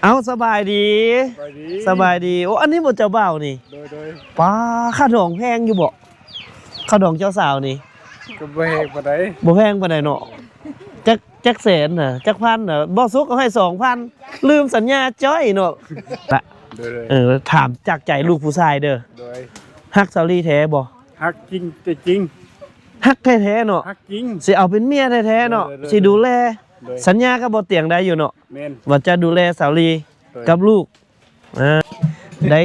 ເອົາ ສະບາຍດີ ສະບາຍດີ ສະບາຍດີ. ໂອ້ ອັນນີ້ບໍ່ເຈົ້າບ່າວນີ້? ໂດຍ ໂດຍ. ປ້າ ຄ່າດອງແພງຢູ່ບໍ່? ຄ່າດອງເຈົ້າສາວນີ້ ກໍບໍ່ແພງປານໃດ ບໍ່ແພງປານໃດເນາະ. ຈັກ ຈັກແສນນະ ຈັກພັນນະ? ບໍ່ສຸກເອົາໃຫ້ສອງພັນ ລືມສັນຍາຈ້ອຍເນາະ. ລະ ໂດຍ ໂດຍ. ເອີ ຖາມຈາກໃຈລູກຜູ້ຊາຍເດີ. ໂດຍ. ຮັກສາວລີແທ້ບໍ່? ຮັກຈິງແທ້ຈິງ ຮັກແທ້ໆເນາະ ຮັກຈິງ ຊິເອົາເປັນເມຍແທ້ໆເນາະ. ໂດຍ ໂດຍ ໂດຍ. ຊິດູແລ ໂດຍ ສັນຍາກັບບໍ່ຕຽງໄດ້ຢູ່ເນາະ ແມ່ນ ວ່າຈະດູແລສາວລີ ໂດຍ ກັບລູກ. ອ່າ ໄດ້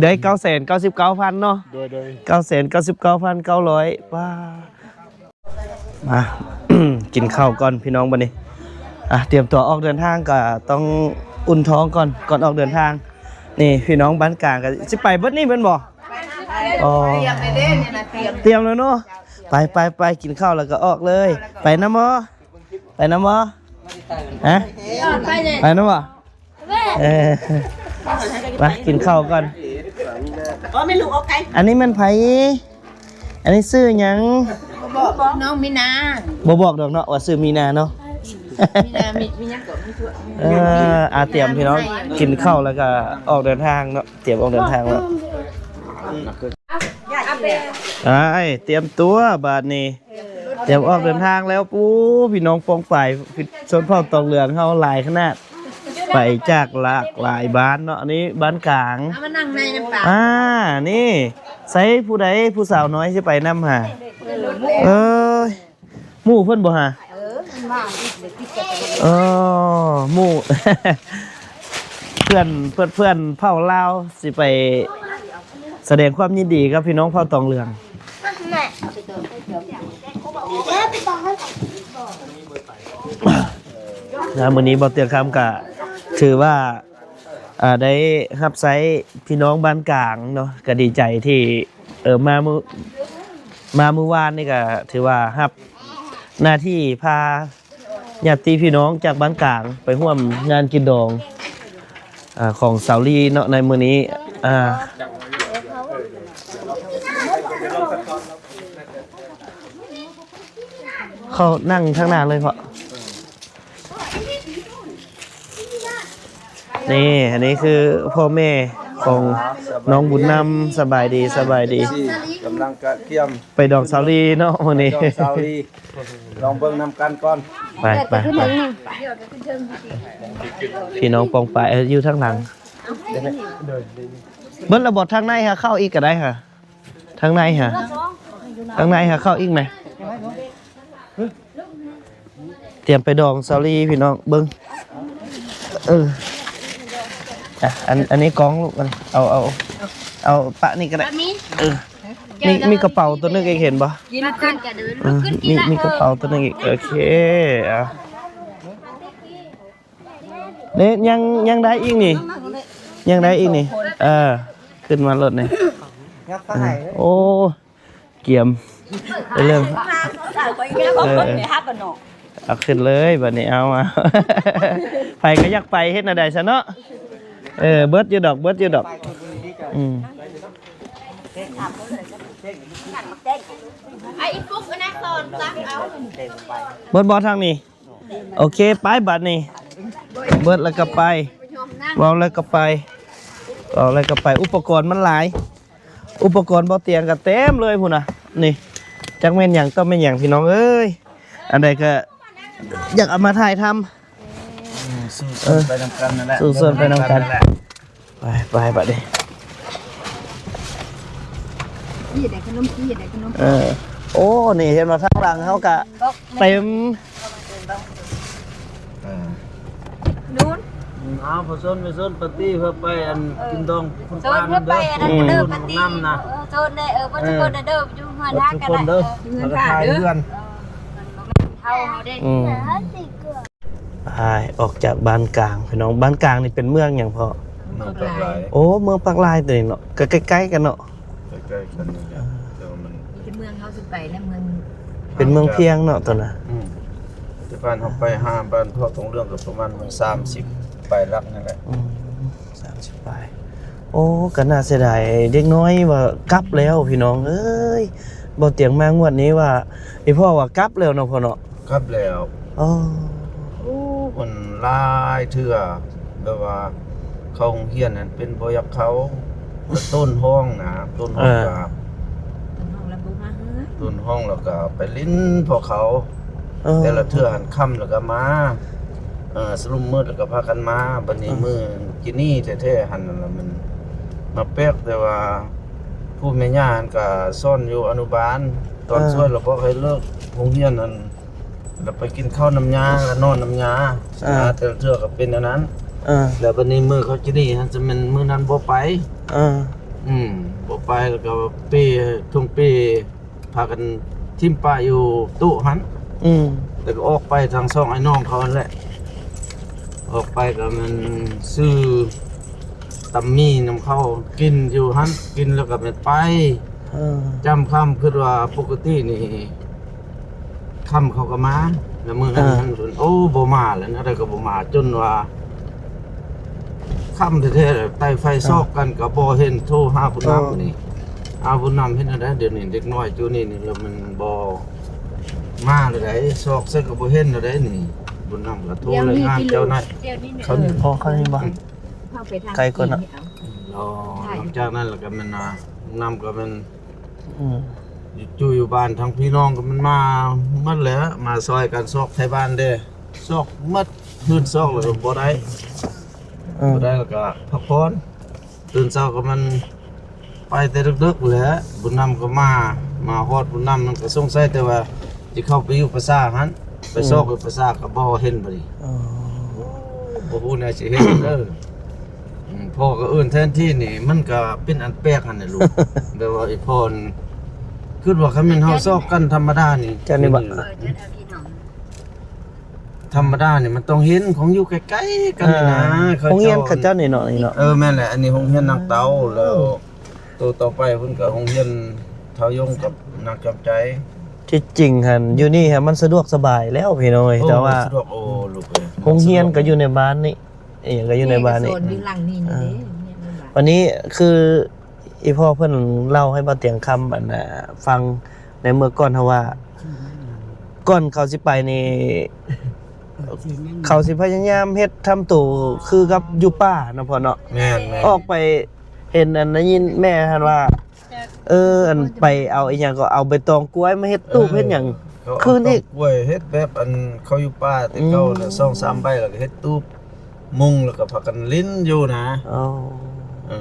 ໄດ້ເກົ້າແສນເກົ້າສິບເກົ້າພັນເນາະ. ໂດຍ ໂດຍ. ເກົ້າແສນເກົ້າສິບເກົ້າພັນເກົ້າຮ້ອຍ. ປ້າ ມາ ກິນເຂົ້າກ່ອນພີ່ນ້ອງບັດນີ້. ອ່ະ ຕຽມຕົວອອກເດີນທາງກໍຕ້ອງອຸ່ນທ້ອງກ່ອນ ກ່ອນອອກເດີນທາງ. ນີ້ພີ່ນ້ອງບ້ານກາງກໍຊິໄປເບິດນີ້ແມ່ນບໍ່? ອໍ ຕຽມແລ້ວເດ້ ນີ້ນະ ຕຽມ ຕຽມແລ້ວເນາະ. ໄປ ໄປ ໄປ ກິນເຂົ້າແລ້ວກໍອອກເລີຍ. ໄປນຳບໍ່? ໄປນຳບໍ່? ຮະ? ໄປນຳບໍ່? ເອີ ມາກິນເຂົ້າກ່ອນ. ອັນນີ້ແມ່ນໃຜ? ອັນນີ້ຊື່ຫຍັງ? ບໍ່ບອກ ນ້ອງມີນາ. ບໍ່ບອກດອກເນາະວ່າຊື່ມີນາເນາະ. ມີນາ ມີ ມີຫຍັງກໍມີທົ່ວ. ເອີ ອາ ຕຽມພີ່ນ້ອງ ກິນເຂົ້າແລ້ວກໍອອກເດີນທາງເນາະ ຕຽມອອກເດີນທາງແລ້ວ. ອ້າຍ ຕຽມຕົວບາດນີ້ ຕຽມອອກເດີນທາງແລ້ວ. ປູ້ ພີ່ນ້ອງປ້ອງປາຍ ຊົນເຜົ່າຕອງເຫຼືອງເຮົາຫຼາຍຂະໜາດ ໄປຈາກຫຼາກຫຼາຍບ້ານເນາະ. ອັນນີ້ບ້ານກາງ. ເອົາມານັ່ງໃນນຳປາ. ອ່າ ນີ້ ໃສຜູ້ໃດ ຜູ້ສາວນ້ອຍຊິໄປນຳຫາ? ເອີຍ ໝູ່ເພິ່ນບໍ່ຫາ? ເອີ ເພິ່ນວ່າ ເອີ ໝູ່ ເພື່ອນ ເພື່ອນ ເພື່ອນເຜົ່າລາວຊິໄປ ສະແດງຄວາມຍິນດີກັບພີ່ນ້ອງເຜົ່າຕອງເຫຼືອງ. ນະ ມື້ນີ້ບໍ່ຕຽງຄຳກະຖືວ່າ ອ່າ ໄດ້ຮັບໃຊ້ພີ່ນ້ອງບ້ານກາງເນາະ ກະດີໃຈທີ່ ເອີ ມາມື້ ມາມື້ວານນີ້ກະຖືວ່າຮັບໜ້າທີ່ພາ ຍາດຕິພີ່ນ້ອງຈາກບ້ານກາງໄປຮ່ວມງານກິນດອງ ອາ ຂອງສາວລີເນາະ ໃນມື້ນີ້. ອາ ເຂົ້ານັ່ງທາງໜ້າເລີຍເພາະ ນີ້ ອັນນີ້ຄືພໍ່ແມ່ຂອງນ້ອງບຸນນຳ. ສະບາຍດີ ສະບາຍດີ. ກຳລັງກະກຽມໄປດອງສາວລີເນາະມື້ນີ້ ໄປດອງສາວລີ ລອງເບິ່ງນຳກັນກ່ອນ. ໄປ ໄປ ໄປ ພີ່ນ້ອງປ້ອງປາຍ ເອີ ຢູ່ທາງຫຼັງ. ເບິດລະບໍ່? ທາງໃນຫາເຂົ້າອີກກໍໄດ້ຫາ ທາງໃນຫາ ທາງໃນຫາເຂົ້າອີກແມ. ຕຽມໄປດອງສາວລີພີ່ນ້ອງເບິ່ງ. ເອີ ອ່ະ ອັນ ອັນນີ້ກ້ອງລູກ ອັນ ເອົາ ເອົາ ເອົາປະນີ້ກໍໄດ້. ເອີ ມີ ມີກະເປົາຕົວໜຶ່ງອີກ ເຫັນບໍ່? ມີ ມີກະເປົາຕົວໜຶ່ງອີກ. ໂອເຄ ອ່ະ ນີ້ ຍັງ ຍັງໄດ້ອີກນີ້ ຍັງໄດ້ອີກນີ້. ເອີ ຂຶ້ນມາໂລດນີ້. ໂອ້ ກຽມ ເລີ່ມ ເອີ ເອົາຂຶ້ນເລີຍບັດນີ້. ເອົາ ເອົາ ໃຜກໍຢາກໄປ ເຮັດແນວໃດຊະເນາະ. ເອີ ເບິດຢູ່ດອກ ເບິດຢູ່ດອກ. ອືມ ເບິດບໍ່ທາງນີ້? ໂອເຄ ໄປບັດນີ້ ເບິດແລ້ວກໍໄປ ເວົ້າແລ້ວກໍໄປ ເວົ້າແລ້ວກໍໄປ. ອຸປະກອນມັນຫຼາຍ ອຸປະກອນບໍ່ຕຽງກໍເຕັມເລີຍພຸ້ນນະ. ນີ້ ຈັກແມ່ນຫຍັງຕໍ່ແມ່ນຫຍັງ ພີ່ນ້ອງເອີຍ. ອັນໃດກໍຢາກເອົາມາຖ່າຍທຳ. ອືມ ສູ້ຊົນໄປນຳກັນນັ້ນແຫຼະ ສູ້ຊົນໄປນຳກັນ. ໄປ ໄປບັດນີ້. ເອີ ໂອ້ ນີ້ເຫັນວ່າທາງຫຼັງເຮົາກະເຕັມ. ເອີ ນູນ ອືມ ເອົາ ພາຊົນ ພາຊົນປາຕີ້ ເພື່ອໄປອັນກິນດອງຄຸນປ້ານຳເດີ. ເອີ ເພິ່ນໄປອັນນັ້ນເດີ ປາຕີ້ນຳນະ. ເອີ ຊົນເດີ ເອີ ເພິ່ນ ເອີ ຄົນເດີ ຢູ່ເຮືອນຫາກັນເດີ ເອີ ຢູ່ເຮືອນຫາເດີ ເຮືອນ ເອີ ເຮົາເດ້. ອືມ ອາຍ ອອກຈາກບ້ານກາງ ພີ່ນ້ອງ. ບ້ານກາງນີ້ເປັນເມືອງຫຍັງພໍ່? ເມືອງປາກລາຍ. ໂອ້ ເມືອງປາກລາຍຕົວນີ້ເນາະ ກໍໃກ້ໆກັນເນາະ ໃກ້ໆກັນນີ້ແຫຼະ. ເອີ ແຕ່ວ່າມັນ ເປັນເມືອງເຮົາຊິໄປນະ ເມືອງ ເປັນເມືອງພຽງເນາະຕົວນະ. ອືມ ແຕ່ບ້ານເຮົາໄປຫາບ້ານພໍ່ຕອງເຫຼືອງກໍປະມານສາມສິບປາຍຫຼັກນີ້ແຫຼະ. ອືມ ສາມສິບປາຍ. ໂອ້ ກໍໜ້າເສຍດາຍເດັກນ້ອຍວ່າກັບແລ້ວ ພີ່ນ້ອງເອີຍ. ບໍ່ຕຽງມາງວດນີ້ວ່າ ອີພໍ່ວ່າກັບແລ້ວເນາະພໍ່ເນາະ. ກັບແລ້ວ. ອໍ ໂອ້ ມັນຫຼາຍເທື່ອ ແບບວ່າເຂົ້າໂຮງຮຽນນັ້ນເປັນບໍ່ຢາກເຂົ້າ ກໍໂຕນຮ້ອງນະ ໂຕນຮ້ອງ ເອີ ກໍ ໂຕນຮ້ອງແລ້ວບໍ່ມາເຮືອນ ໂຕນຮ້ອງແລ້ວກໍໄປຫຼິ້ນພວກເຂົາ ເອີ ແຕ່ລະເທື່ອຫັ້ນຄ່ຳແລ້ວກໍມາ ເອີ ສະຫຼຸມມືດແລ້ວກໍພາກັນມາ ບັດນີ້ ເອີ ມື້ກີ້ນີ້ແທ້ໆຫັ້ນລະ ມັນມາແປກ ແຕ່ວ່າຜູ້ແມ່ຍ່າຫັ້ນກໍສອນຢູ່ອະນຸບານ ຕອນ ເອີ ຊ່ວຍລະບອກໃຫ້ເລີກໂຮງຮຽນຫັ້ນ ລະໄປກິນເຂົ້ານຳຍາ ລະນອນນຳຍາ ເອີ ນະ ແຕ່ລະເທື່ອກໍເປັນແນວນັ້ນ ເອີ ແລ້ວບັດນີ້ມື້ເຂົາຈະໜີຫັ້ນ ຈະແມ່ນມື້ນັ້ນບໍ່ໄປ ເອີ ອືມ ບໍ່ໄປ ແລ້ວກໍເປ້ ຖົງເປ້ ພາກັນຖິ້ມປະຢູ່ໂຕະຫັ້ນ ອືມ ແລ້ວກໍອອກໄປທາງຊ່ອງອ້າຍນ້ອງເຂົາຫັ້ນແຫຼະ ອອກໄປກໍແມ່ນຊື້ຕຳໝີ່ນຳເຂົາກິນຢູ່ຫັ້ນ ກິນແລ້ວກໍແມ່ນໄປ ເອີ ຈ້ຳຄ່ຳ ຄິດວ່າປົກກະຕິນີ້ ຄ່ຳເຂົາກໍມາ ແລ້ວມື້ນັ້ນ ເອີ ມັນ ໂອ້ ບໍ່ມາແລ້ວ ແນວໃດກໍບໍ່ມາ ຈົນວ່າຄ່ຳແທ້ໆ ແລ້ວໄຕ່ໄຟ ເອີ ຊອກກັນກໍບໍ່ເຫັນ ໂທຫາບຸນນຳ ເອີ ນີ້ ອ້າວ ບຸນນຳເຮັດແນວໃດ ດຽວນີ້ເດັກນ້ອຍຈຸນີ້ນີ້ ແລ້ວມັນບໍ່ມາແລ້ວໃດ ຊອກໃສກໍບໍ່ເຫັນແລ້ວໃດນີ້ ບຸນນຳກໍໂທລາຍງານເຈົ້ານາຍ ເຈົ້ານີ້ ເຂົານີ້ ເອີ ພໍເຂົານີ້ບໍ່ ອືມ ເຂົ້າໄປທາງ ໄກກວ່າເນາະ ອືມ ລໍ ຫຼັງຈາກນັ້ນແລ້ວກໍແມ່ນວ່າ ບຸນນຳກໍແມ່ນ ອືມ ຢູ່ ຢູ່ ຢູ່ບ້ານ ທັງພີ່ນ້ອງກໍມັນມາໝົດແຫຼະ ມາຊ່ອຍກັນຊອກໄທບ້ານເດ້ ຊອກໝົດ ຄືນຊອກແລ້ວກໍບໍ່ໄດ້ ເອີ ບໍ່ໄດ້ແລ້ວກໍພັກຜ່ອນ ຕື່ນເຊົ້າກໍມັນໄປແຕ່ເດິກໆແຫຼະ ບຸນນຳກໍມາ ມາຮອດບຸນນຳມັນກໍສົງໄສແຕ່ວ່າ ຊິເຂົ້າໄປຢູ່ປ່າຊ້າຫັ້ນ ໄປຊອກ ອືມ ຢູ່ປ່າຊ້າກໍບໍ່ເຫັນບັດນີ້ ອໍ ບໍ່ຮູ້ແນວຊິເຮັດເດີ ອືມ ພໍ່ກໍເອີ້ນແທນທີ່ນີ້ ມັນກໍເປັນອັນແປກຫັ້ນແຫຼະລູກ ແບບວ່າອີ່ພໍ່ນີ້ ຄິດວ່າຄັນແມ່ນເຮົາຊອກກັນທຳມະດານີ້ ເຈົ້ານີ້ບໍ່ ເອີ ທຳມະດານີ້ມັນຕ້ອງເຫັນ ຂອງຢູ່ໃກ້ໆກັນນີ້ນະ ເອີ ເຂົາເຈົ້າ ໂຮງຮຽນເຂົາເຈົ້ານີ້ເນາະ ນີ້ເນາະ ເອີ ແມ່ນແຫຼະ ອັນນີ້ໂຮງຮຽນນາງເຕົາ ແລ້ວ ໂຕຕໍ່ໄປພຸ້ນກໍໂຮງຮຽນທ້າວຍົງກັບນາງຈອມໃຈ ທີ່ຈິງຫັ້ນ ຢູ່ນີ້ຫັ້ນມັນສະດວກສະບາຍແລ້ວພີ່ນ້ອງເອີຍ ໂອ້ ແຕ່ວ່າ ສະດວກ ໂອ້ ລູກເອີຍ ໂຮງຮຽນກໍຢູ່ໃນບ້ານນີ້ ອີ່ຫຍັງກໍຢູ່ໃນບ້ານນີ້ ແມ່ກໍສອນຢູ່ຫຼັງນີ້ ເອີ ນີ້ເດ້ ໂຮງຮຽນໃນບ້ານ ວັນນີ້ຄື ອີ່ພໍ່ເພິ່ນເລົ່າໃຫ້ບ່າວຕຽງຄຳ ອັນນ່າ ຟັງໃນເມື່ອກ່ອນເຮົາວ່າ ກ່ອນເຂົາຊິໄປນີ້ ເຂົາຊິພະຍາຍາມເຮັດທຳໂຕຄືກັບຢູ່ປ່າເນາະພໍ່ເນາະ ແມ່ນໆ ອອກໄປເຫັນ ອັນ ໄດ້ຍິນແມ່ຫັ້ນວ່າ ເອີ ອັນ ໄປເອົາອີ່ຫຍັງກໍເອົາໃບຕອງກ້ວຍມາເຮັດຕູບ ເອີ ເຮັດຫຍັງ ເຂົາເອົາ ຄືນີ້ ຕອງກ້ວຍເຮັດແບບ ອັນ ເຂົາຢູ່ປ່າແຕ່ເກົ່ານະ ອືມ ສອງສາມໃບ ແລ້ວກໍເຮັດຕູບ ມຸງ ແລ້ວກໍພາກັນຫຼິ້ນຢູ່ນະ ອໍ ເອີ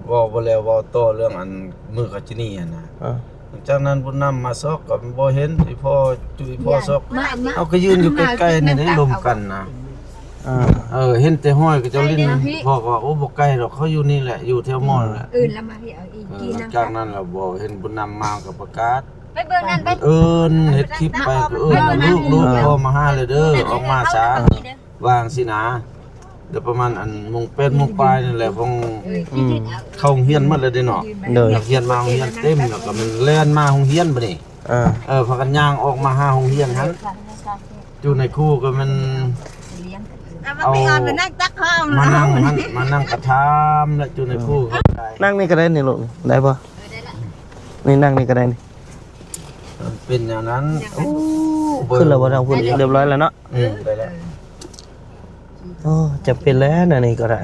ເວົ້າບໍ່ແລ້ວເວົ້າຕໍ່ເລື່ອງ ອັນ ມື້ເຂົາຈະໜີຫັ້ນນະ ເອີ ຫຼັງຈາກນັ້ນບຸນນຳມາຊອກກໍບໍ່ເຫັນ ອີ່ພໍ່ຈຸ ອີ່ພໍ່ຊອກ ມາ ມາ ເຮົາກໍຢືນຢູ່ໃກ້ໆນີ້ໄດ້ລົມກັນນະ ເອີ ເອີ ເຫັນແຕ່ຫ້ອຍເຂົາເຈົ້າຫຼິ້ນ ພໍ່ກໍວ່າ ໂອ້ ບໍ່ໄກດອກ ເຂົາຢູ່ນີ້ແຫຼະ ຢູ່ແຖວໝໍ້ແຫຼະ ເອີ ເອີ ຫຼັງຈາກນັ້ນແລ້ວບໍ່ເຫັນບຸນນຳມາກໍປະກາດ ໄປເບິ່ງນັ້ນ ໄປ ເອີ້ນເຮັດຄລິບໄປ ກໍເອີ້ນລູກໆ ພໍ່ມາຫາແລ້ວເດີ ອອກມາຊະ ວ່າຈັ່ງຊີ້ນະ ແລ້ວປະມານ ອັນ ໂມງ ແປດໂມງປາຍນີ້ແຫຼະ ພວກ ອືມ ເຂົ້າໂຮງຮຽນໝົດແລ້ວເດ້ເນາະ ໂດຍ ນັກຮຽນມາໂຮງຮຽນເຕັມ ແລ້ວກໍແມ່ນແລ່ນມາໂຮງຮຽນບັດນີ້ ເອີ ເອີ ພາກັນຍ່າງອອກມາຫາໂຮງຮຽນຫັ້ນ ຢູ່ໃນຄູກໍແມ່ນ ເອົາ ມານັ່ງຫັ້ນ ມານັ່ງກະຖາມ ແລະ ຢູ່ໃນຄູກໍໄດ້ ນັ່ງນີ້ກໍໄດ້ນີ້ລູກ ໄດ້ບໍ່? ນີ້ນັ່ງນີ້ກໍໄດ້ນີ້ ເປັນແນວນັ້ນ ໂອ້ ຂຶ້ນແລ້ວບໍ່ທາງພຸ້ນ ຮຽບຮ້ອຍແລ້ວເນາະ ອືມ ໄດ້ແລ້ວ ໂອ້ ຈຳເປັນແລ້ວແນວນີ້ກໍໄດ້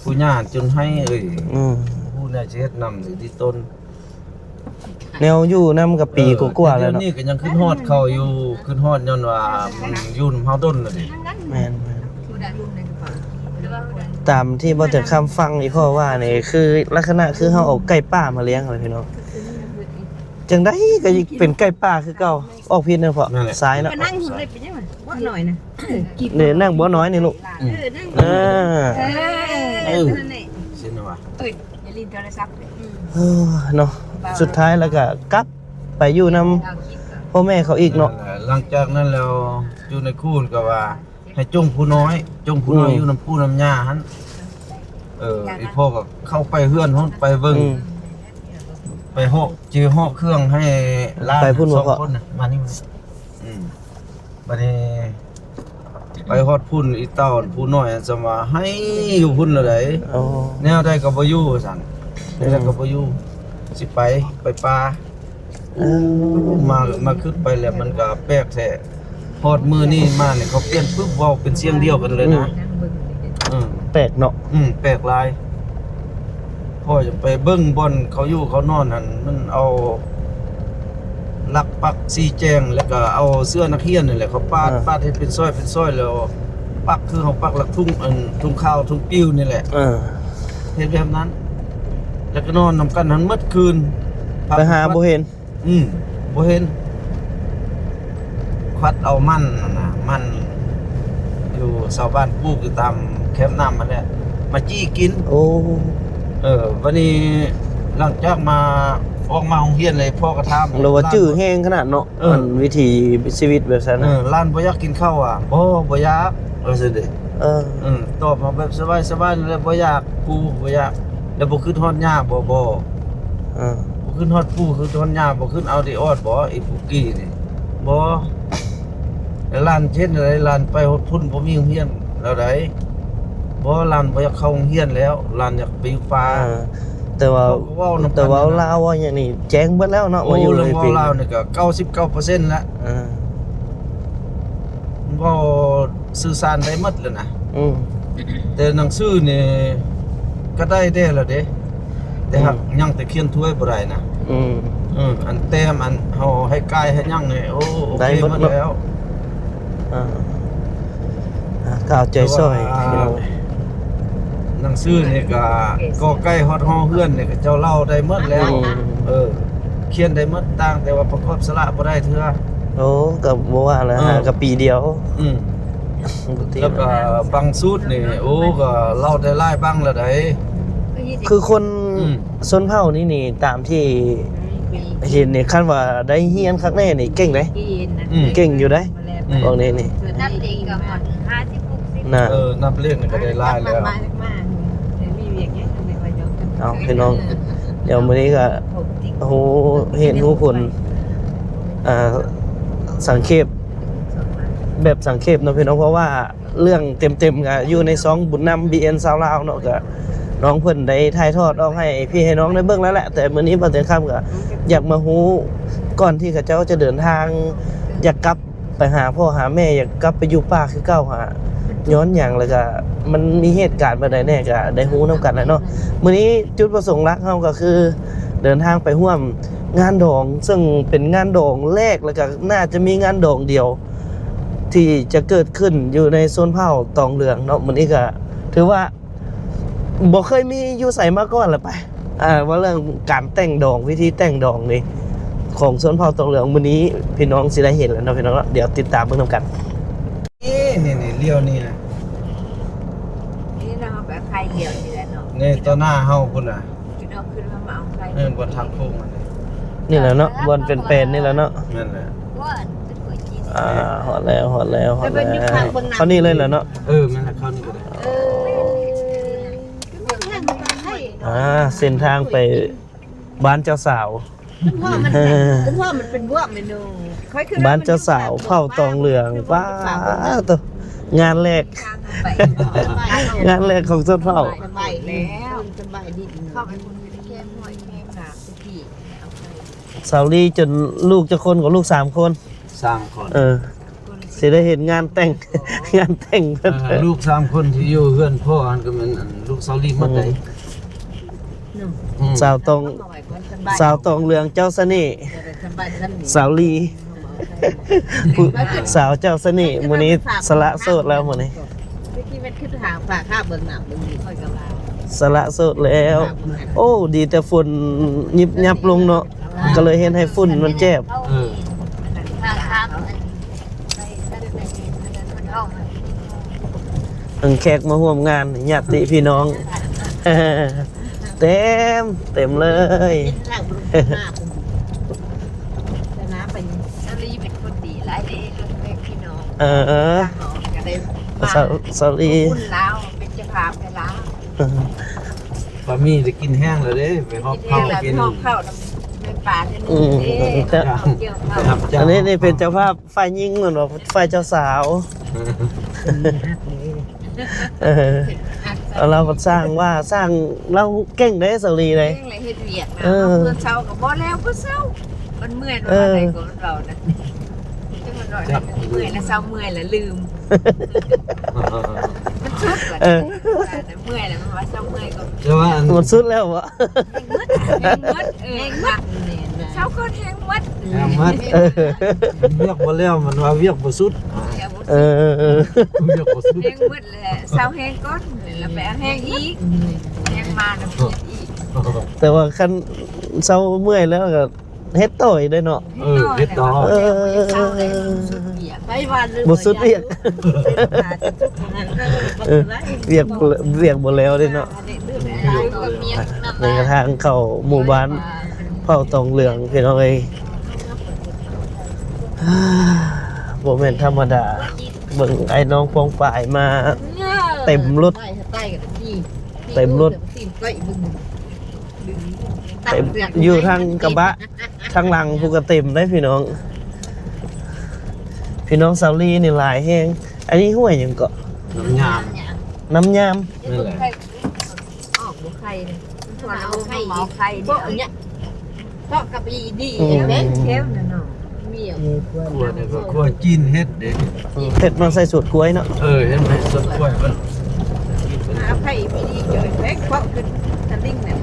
ຜູ້ຍ່າຈົນໄຫ້ເອີຍ ອືມ ຜູ້ແນວຊິເຮັດນຳນີ້ດິຕົນ ແນວຢູ່ນຳກໍປີກວ່າໆແລ້ວເນາະ ດຽວນີ້ກໍຍັງຄິດຮອດເຂົາຢູ່ ຄິດຮອດຍ້ອນວ່າມັນຢູ່ນຳເຮົາດົນແລ້ວເດ້ ແມ່ນໆ ຕາມທີ່ບ່າວຕຽງຄຳຟັງອີ່ພໍ່ວ່ານີ້ ຄືລັກສະນະຄືເຮົາເອົາໄກ່ປ່າມາລ້ຽງຫັ້ນແຫຼະພີ່ນ້ອງ ຈັ່ງໃດກໍຍັງເປັນໄກ່ປ່າຄືເກົ່າ ອອກຜິດນະພໍ່ ສາຍເນາະ ນັ່ງເປັນຫຍັງ ບໍ່ໜ້ອຍນະ ນີ້ນັ່ງບໍ່ໜ້ອຍນີ້ລູກ ເອີ ນັ່ງ ເອີ ເອີ ເອີ ຊິນະວ່າ ເອີ ຢ່າຫຼິ້ນໂທລະສັບ ເອີ ເນາະ ສຸດທ້າຍແລ້ວກໍກັບໄປຢູ່ນຳພໍ່ແມ່ເຂົາອີກເນາະ ແມ່ນແຫຼະ ຫຼັງຈາກນັ້ນແລ້ວ ຢູ່ໃນຄູນກໍວ່າ ໃຫ້ຈົ່ງຜູ້ນ້ອຍ ຈົ່ງຜູ້ນ້ອຍ ອືມ ຢູ່ນຳປູ່ນຳຍ່າຫັ້ນ ເອີ ອີ່ພໍ່ກໍເຂົ້າໄປເຮືອນພຸ້ນ ໄປເບິ່ງ ອືມ ໄປຫອບ ຈື່ຫອບເຄື່ອງໃຫ້ຫຼານ ໄປພຸ້ນ ສອງຄົນນະ ມານີ້ ອືມ ບັດນີ້ໄປຮອດພຸ້ນ ອີ່ເຕົ້າຜູ້ນ້ອຍ ສ່ຳວ່າໄຫ້ຢູ່ພຸ້ນແລ້ວໃດ ອໍ ແນວໃດກໍບໍ່ຢູ່ວ່າຊັ້ນ ແນວໃດກໍບໍ່ຢູ່ ຊິໄປ ໄປປ່າ ເອີ ມາ ມາຄິດໄປແລ້ວມັນກໍແປກແທ້ ຮອດມື້ນີ້ມານີ້ເຂົາປ່ຽນປຶບ ເວົ້າເປັນສຽງດຽວກັນເລີຍນະ ອືມ ເອີ ແປກເນາະ ອືມ ແປກຫຼາຍ. ພໍຈະໄປເບິ່ງບ່ອນເຂົາຢູ່ເຂົານອນຫັ້ນ ມັນເອົາຫຼັກປັກຊີ້ແຈງ ແລ້ວກໍເອົາເສື້ອນັກຮຽນນີ້ແຫຼະ ເຂົາປາດ ເອີ ປາດໃຫ້ເປັນຊອຍເປັນຊອຍ ແລ້ວປັກຄືເຮົາປັກຫຼັກທຸງ ອັນ ທຸງຂາວທຸງປິວນີ້ແຫຼະ ເອີ ເຮັດແບບນັ້ນ ແລ້ວກໍນອນນຳກັນຫັ້ນໝົດຄືນ ໄປຫາບໍ່ເຫັນ. ອືມ ບໍ່ເຫັນ ຄວັດເອົາມັນຫັ້ນນະ ມັນຢູ່ຊາວບ້ານປູກຢູ່ຕາມແຄມນ້ຳຫັ້ນແຫຼະ ມາຈີ້ກິນ. ໂອ້ ເອີ ບາດນີ້ຫຼັງຈາກມາ ອອກມາໂຮງຮຽນເລີຍ ພໍ່ກໍຖາມ ແລ້ວວ່າຈື່ແຮງຂະໜາດເນາະ ເອີ ອັນວິຖີຊີວິດແບບຊັ້ນ ເອີ ນະ ຫຼານບໍ່ຢາກກິນເຂົ້າຫວາ? ບໍ່ ບໍ່ຢາກ ວ່າຊັ້ນເດ. ເອີ ເອີ ຕອບມາແບບສະບາຍໆ ແລ້ວບໍ່ຢາກ ປູ ບໍ່ຢາກ ແລ້ວບໍ່ຄຶດຮອດຫຍ້າບໍ່? ບໍ່ ເອີ ບໍ່ຄຶດຮອດປູ ຄຶດຮອດຫຍ້າ ບໍ່ຄຶດເອົາໄດອອດບໍ່ ອີປູກີນີ້? ບໍ່ ແລ້ວຫຼານເຮັດແນວໃດ? ຫຼານໄປຮອດພຸ້ນບໍ່ມີໂຮງຮຽນແນວໃດ? ບໍ່ ຫຼານບໍ່ຢາກເຂົ້າໂຮງຮຽນແລ້ວ ຫຼານຢາກໄປຢູ່ປ່າ. ເອີ ແຕ່ວ່າ ເຂົາກໍເວົ້ານຳກັນ ແຕ່ເວົ້າລາວເວົ້າຫຍັງນີ້ແຈ້ງເບິດແລ້ວເນາະ ໂອ້ ວ່າຢູ່ ເລື່ອງເວົ້າລາວນີ້ກໍເກົ້າສິບເກົ້າເປີເຊັນແລ້ວ. ເອີ ເວົ້າສື່ສານໄດ້ໝົດແລ້ວນະ ອືມ ແຕ່ໜັງສືນີ້ກໍໄດ້ແດ່ແລ້ວເດ້ ແຕ່ຫາກ ອືມ ຍັງແຕ່ຂຽນຖ້ວຍບໍ່ໄດ້ນະ ອືມ ເອີ ອັນແຕ້ມ ອັນເຮົາໃຫ້ກາຍໃຫ້ຫຍັງນີ້ ໂອ້ ໂອເຄໝົດແລ້ວ ອ່າ ອ່າ ກໍເອົາໃຈຊ່ອຍ ແຕ່ວ່າ ພີ່ນ້ອງ ໜັງສືນີ້ກໍ ກໍໄກ່ຮອດຫໍເຮືອນນີ້ ເຂົາເຈົ້າເລົ່າໄດ້ໝົດແລ້ວ ອືມ ເອີ ຂຽນໄດ້ໝົດ ຕ່າງແຕ່ວ່າປະກອບສະຫຼະບໍ່ໄດ້ເທື່ອ. ໂອ້ ກໍບໍ່ວ່າແລ້ວ ເອີ ຫາກໍປີດຽວ ອືມ ແລ້ວກໍບັງສູດນີ້ ໂອ້ ກໍເລົ່າໄດ້ຫຼາຍບັງແລ້ວໃດ໋ ຄືຄົນ ອືມ ຊົນເຜົ່ານີ້ນີ້ ຕາມທີ່ເຫັນນີ້ ຄັນວ່າໄດ້ຮຽນຄັກແນ່ນີ້ ເກັ່ງເດ້ ອືມ ເກັ່ງຢູ່ເດ້ ອືມ ພວກນີ້ນີ້ ນັບເລກກໍຮອດຫ້າສິບ ຫົກສິບ ນະ ເອີ ນັບເລກນີ້ກໍໄດ້ຫຼາຍແລ້ວ. ເອົາ ພີ່ນ້ອງ ດຽວມື້ນີ້ກໍຮູ້ເຫດຮູ້ຜົນ ອ່າ ສັງເຂບ ແບບສັງເຂບເນາະ ພີ່ນ້ອງ ເພາະວ່າເລື່ອງເຕັມໆກໍຢູ່ໃນຊ່ອງບຸນນຳ ບີເອັນ ຊາວລາວເນາະ ກໍນ້ອງເພິ່ນໄດ້ຖ່າຍທອດອອກໃຫ້ພີ່ໃຫ້ນ້ອງໄດ້ເບິ່ງແລ້ວແຫຼະ ແຕ່ມື້ນີ້ບ່າວແຕງຄຳກໍຢາກມາຮູ້ ກ່ອນທີ່ເຂົາເຈົ້າຈະເດີນທາງ ຢາກກັບ ໄປຫາພໍ່ຫາແມ່ ຢາກກັບໄປຢູ່ປ່າຄືເກົ່າຫາ ຍ້ອນຫຍັງ ແລ້ວກະມັນມີເຫດການແບບໃດແດ່ ກະໄດ້ຮູ້ນຳກັນແຫຼະເນາະ. ມື້ນີ້ຈຸດປະສົງຫຼັກເຮົາກໍຄືເດີນທາງໄປຮ່ວມງານດອງ ເຊິ່ງເປັນງານດອງແລກ ແລ້ວກະໜ້າຈະມີງານດອງດຽວ ທີ່ຈະເກີດຂຶ້ນຢູ່ໃນຊົນເຜົ່າຕອງເຫຼືອງເນາະ. ມື້ນີ້ກະຖືວ່າ ບໍ່ເຄີຍມີຢູ່ໃສມາກ່ອນລະໄປ ອ່າ ເວົ້າເລື່ອງການແຕ່ງດອງ ວິທີແຕ່ງດອງນີ້ ຂອງຊົນເຜົ່າຕອງເຫຼືອງ ມື້ນີ້ພີ່ນ້ອງຊິໄດ້ເຫັນແລ້ວເນາະ ພີ່ນ້ອງເນາະ. ດຽວຕິດຕາມເບິ່ງນຳກັນ. ນີ້ ນີ້ ນີ້ ລ້ຽວນີ້ນະ ນີ້ເນາະ ເຮົາກໍໄຂ່ລ້ຽວນີ້ແຫຼະເນາະ ນີ້ຕໍ່ໜ້າເຮົາພຸ້ນນະ ພີ່ນ້ອງຂຶ້ນມາ ມາເອົາໄຂ່ ເອີ ບ່ອນທາງໂຄ້ງຫັ້ນ ນີ້ແຫຼະເນາະ ບ່ອນເປັນແປນນີ້ແຫຼະເນາະ ນັ້ນແຫຼະ. ອ່າ ຮອດແລ້ວ ຮອດແລ້ວ ຮອດແລ້ວ ເຂົ້ານີ້ເລີຍແຫຼະເນາະ. ເອີ ແມ່ນລະ ເຂົ້ານີ້ກໍໄດ້. ອ່າ ເສັ້ນທາງໄປບ້ານເຈົ້າສາວ ບ້ານເຈົ້າສາວເຜົ່າຕອງເຫຼືອງ. ປ້າໂຕ ງານແລກ ງານແລກຂອງຊົນເຜົ່າ. ສາວລີຈົນລູກຈັກຄົນ? ກໍລູກສາມຄົນ. ສາມຄົນ ເອີ ຊິໄດ້ເຫັນງານແຕ່ງ ງານແຕ່ງ. ເອີ ລູກສາມຄົນທີ່ຢູ່ເຮືອນພໍ່ຫັ້ນກໍແມ່ນ ອັນ ລູກສາວລີໝົດໃດ໋. ອືມ ສາວຕອງ ສາວຕອງເຫຼືອງເຈົ້າສະເໜ່ ສາວລີ ຜູ້ສາວເຈົ້າສະເໜ່ ມື້ນີ້ສະຫຼະໂສດແລ້ວ ມື້ນີ້ ສະຫຼະໂສດແລ້ວ. ໂອ້ ດີແຕ່ຝົນຍິບຍັບລົງເນາະ ກໍເລີຍເຮັດໃຫ້ຝຸ່ນມັນແຈບ. ເອີ ທັງແຂກມາຮ່ວມງານ ຍາດຕິພີ່ນ້ອງ ເຕັມ ເຕັມເລີຍ. ສາວລີເປັນຄົນດີຫຼາຍເດ້ ເອີ ສາວ ສາວລີ ເປັນເຈົ້າພາບໃຫ້ລາວ. ປາມີໄດ້ກິນແຮງແລ້ວເດ້ ໄປຮອບເຂົ້າກິນ ຮອບເຂົ້ານຳແມ່ປາເທື່ອໜຶ່ງເດ້. ອັນນີ້ ນີ້ເປັນເຈົ້າພາບຝ່າຍຍິງແມ່ນບໍ່? ຝ່າຍເຈົ້າສາວ. ເອີ ລາວກໍຊ່າງວ່າ ຊ່າງ ລາວເກັ່ງເດ້ ສາວລີເດ້ ເກັ່ງແຫຼະ ເຮັດວຽກນະ. ເອີ ເຮືອນເຊົາກໍບໍ່ແລ້ວບໍ່ເຊົາ ມັນເມື່ອຍ ເອີ ວ່າໃດກໍມັນເວົ້ານະ ຈັກມັນເມື່ອຍ ເມື່ອຍແລ້ວເຊົາ ເມື່ອຍແລ້ວລືມ. ມັນ ເອີ ເມື່ອຍແລ້ວ ເພາະວ່າເຊົາເມື່ອຍກໍ ແຕ່ວ່າອັນ ມັນສຸດແລ້ວບໍ່? ແຮງໝົດ ແຮງໝົດ ເອີ ແຮງໝົດ ເຊົາກໍແຮງໝົດ ແຮງໝົດ ເອີ ວຽກບໍ່ແລ້ວ ມັນວ່າວຽກບໍ່ສຸດ ເອີ ວຽກບໍ່ສຸດ ແຮງໝົດແລ້ວ ເຊົາແຮງກ່ອນ ແລ້ວໄປເອົາແຮງອີກ ແຮງມາແລ້ວເຮັດອີກ ແຕ່ວ່າຄັນເຊົາເມື່ອຍແລ້ວກໍ ເຮັດຕໍ່ອີກເດ້ເນາະ ເອີ ເຮັດຕໍ່ ເອີ ບໍ່ສຸດວຽກ ເອີ ວຽກ ວຽກບໍ່ແລ້ວເດ້ເນາະ ນີ້ກະທາງເຂົ້າໝູ່ບ້ານເຜົ່າຕອງເຫຼືອງພີ່ນ້ອງເອີຍ ບໍ່ແມ່ນທຳມະດາ ເບິ່ງອ້າຍນ້ອງປ້ອງປາຍມາເຕັມລົດ ເຕັມລົດ ເຕັມ ຢູ່ທາງກະບະ ທາງຫຼັງພຸ້ນກະເຕັມເດ້ພີ່ນ້ອງ ພີ່ນ້ອງສາວລີນີ້ຫຼາຍແຮງ ອັນນີ້ຫ້ວຍຫຍັງເກາະ? ນ້ຳຍາມ ນ້ຳຍາມ ນັ້ນແຫຼະ ອອກບໍ່ໄຂ່ ເພາະເອົາໄຂ່ ເພາະກັບອີດີ ອືມ ແມ່ນແຖວນັ້ນເນາະ ຂົ້ວນີ້ກໍຂົ້ວຈີນເຮັດເດ້ ເຮັດມາໃສ່ສວນກ້ວຍເນາະ ເອີ ເຮັດໃສ່ສວນກ້ວຍເພິ່ນ ຫາໄຜ່ດີໆ ຈ່ອຍແປກເພາະຂຶ້ນຕະລິງນັ້ນ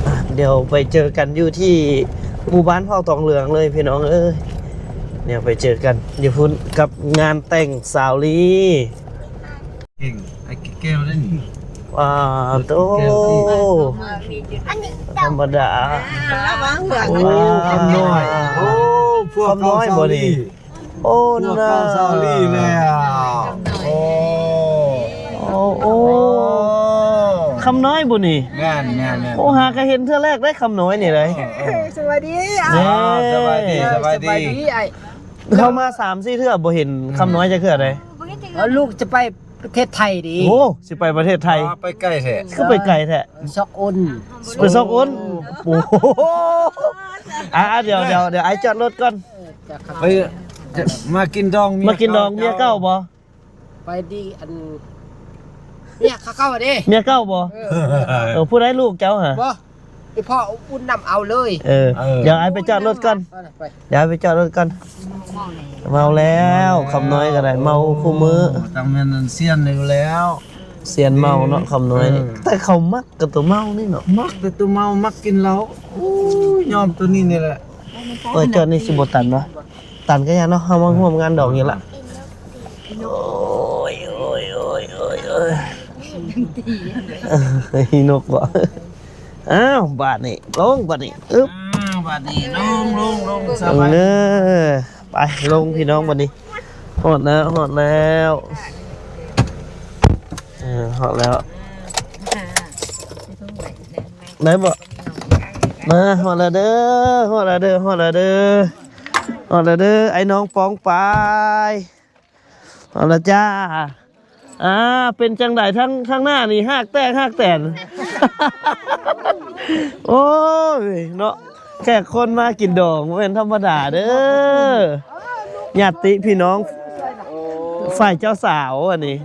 ອ່ະ ດຽວໄປເຈີກັນຢູ່ທີ່ໝູ່ບ້ານເຜົ່າຕອງເຫຼືອງເລີຍພີ່ນ້ອງເອີຍ ດຽວໄປເຈີກັນຢູ່ພຸ້ນກັບງານແຕ່ງສາວລີ ເກັ່ງ ໄອ້ແກ້ວໄດ້ນີ້ ວ້າໂຕ ທຳມະດາ ໂອ້ ຄຳນ້ອຍ ໂອ້ ພວກເກົ່າສາວລີ ໂອ້ ພວກເກົ່າສາວລີແລ້ວ ໂອ້ ໂອ້ ຄຳນ້ອຍບໍ່ນີ້ ແມ່ນໆໆ ໂອ້ ຫາກະເຫັນເທື່ອແລກໄດ໋ ຄຳນ້ອຍນີ້ໄດ໋ ເອີໆ ສະບາຍດີ ອ້າວ ສະບາຍດີ ສະບາຍດີ ສະບາຍດີອ້າຍ ເຮົາມາສາມສີ່ເທື່ອບໍ່ເຫັນຄຳນ້ອຍຈັກເທື່ອໃດ໋ ເອົາລູກຈະໄປ ປະເທດໄທເດ້ ໂອ້ ຊິໄປປະເທດໄທ ອໍ ໄປໄກແທ້ ຄືໄປໄກແທ້ ຊອກອົນ ໄປຊອກອົນ ໂອ້ ໂອ້ ອ່າ ດຽວ ດຽວ ດຽວອ້າຍຈອດລົດກ່ອນ ໄປ ມາກິນດອງເມຍ ມາກິນດອງເມຍເກົ່າບໍ່? ໄປດີອັນ ເມຍເກົ່າເດ້ ເມຍເກົ່າບໍ່? ເອີ ເອີ ຜູ້ໃດລູກເຈົ້າຫະ? ບໍ່ ອີພໍ່ບຸນນຳເອົາເລີຍ ເອີ ເອີ ດຽວອ້າຍໄປຈອດລົດກ່ອນ ໄປ ໄປ ດຽວອ້າຍໄປຈອດລົດກ່ອນ ເມົາແລ້ວ ຄຳນ້ອຍກໍໄດ້ ເມົາຄູ່ມື້ ຈັ່ງແມ່ນອັນຊຽນຢູ່ແລ້ວ ຊຽນເມົາເນາະ ຄຳນ້ອຍນີ້ ເອີ ແຕ່ເຂົາມັກກັບຕົວເມົານີ້ເນາະ ມັກແຕ່ຕົວເມົາ ມັກກິນເຫຼົ້າ ໂອ້ຍ ຍອມຕົວນີ້ນີ້ແຫຼະ ເອີ ຈອດນີ້ຊິບໍ່ຕັນວະ ຕັນກໍຢ່າເນາະ ເຮົາມາຮ່ວມງານດອງນີ້ລະ ໂອ້ຍ ໂອ້ຍ ໂອ້ຍ ໂອ້ຍ ໂອ້ຍ ຮີນົກບໍ່? ອ້າວ ບາດນີ້ລົງ ບາດນີ້ ອຶບ ອ້າວ ບາດນີ້ລົງ ລົງ ລົງ ສະບາຍ ເອີ ໄປລົງພີ່ນ້ອງ ບາດນີ້ ຮອດແລ້ວ ຮອດແລ້ວ ເອີ ຮອດແລ້ວ ໄດ້ບໍ່? ມາ ຮອດແລ້ວເດີ ຮອດແລ້ວເດີ ຮອດແລ້ວເດີ ຮອດແລ້ວເດີ ໄອ້ນ້ອງປອງປາຍ ເອົາລະຈ້າ ອ່າ ເປັນຈັ່ງໃດ ທາງ ທາງໜ້ານີ້ຮາກແຕກຮາກແຕນ ໂອ້ຍ ເນາະ ແຂກຄົນມາກິນດອງບໍ່ແມ່ນທຳມະດາເດີ ຍາດຕິພີ່ນ້ອງ ຝ່າຍເຈົ້າສາວອັນນີ້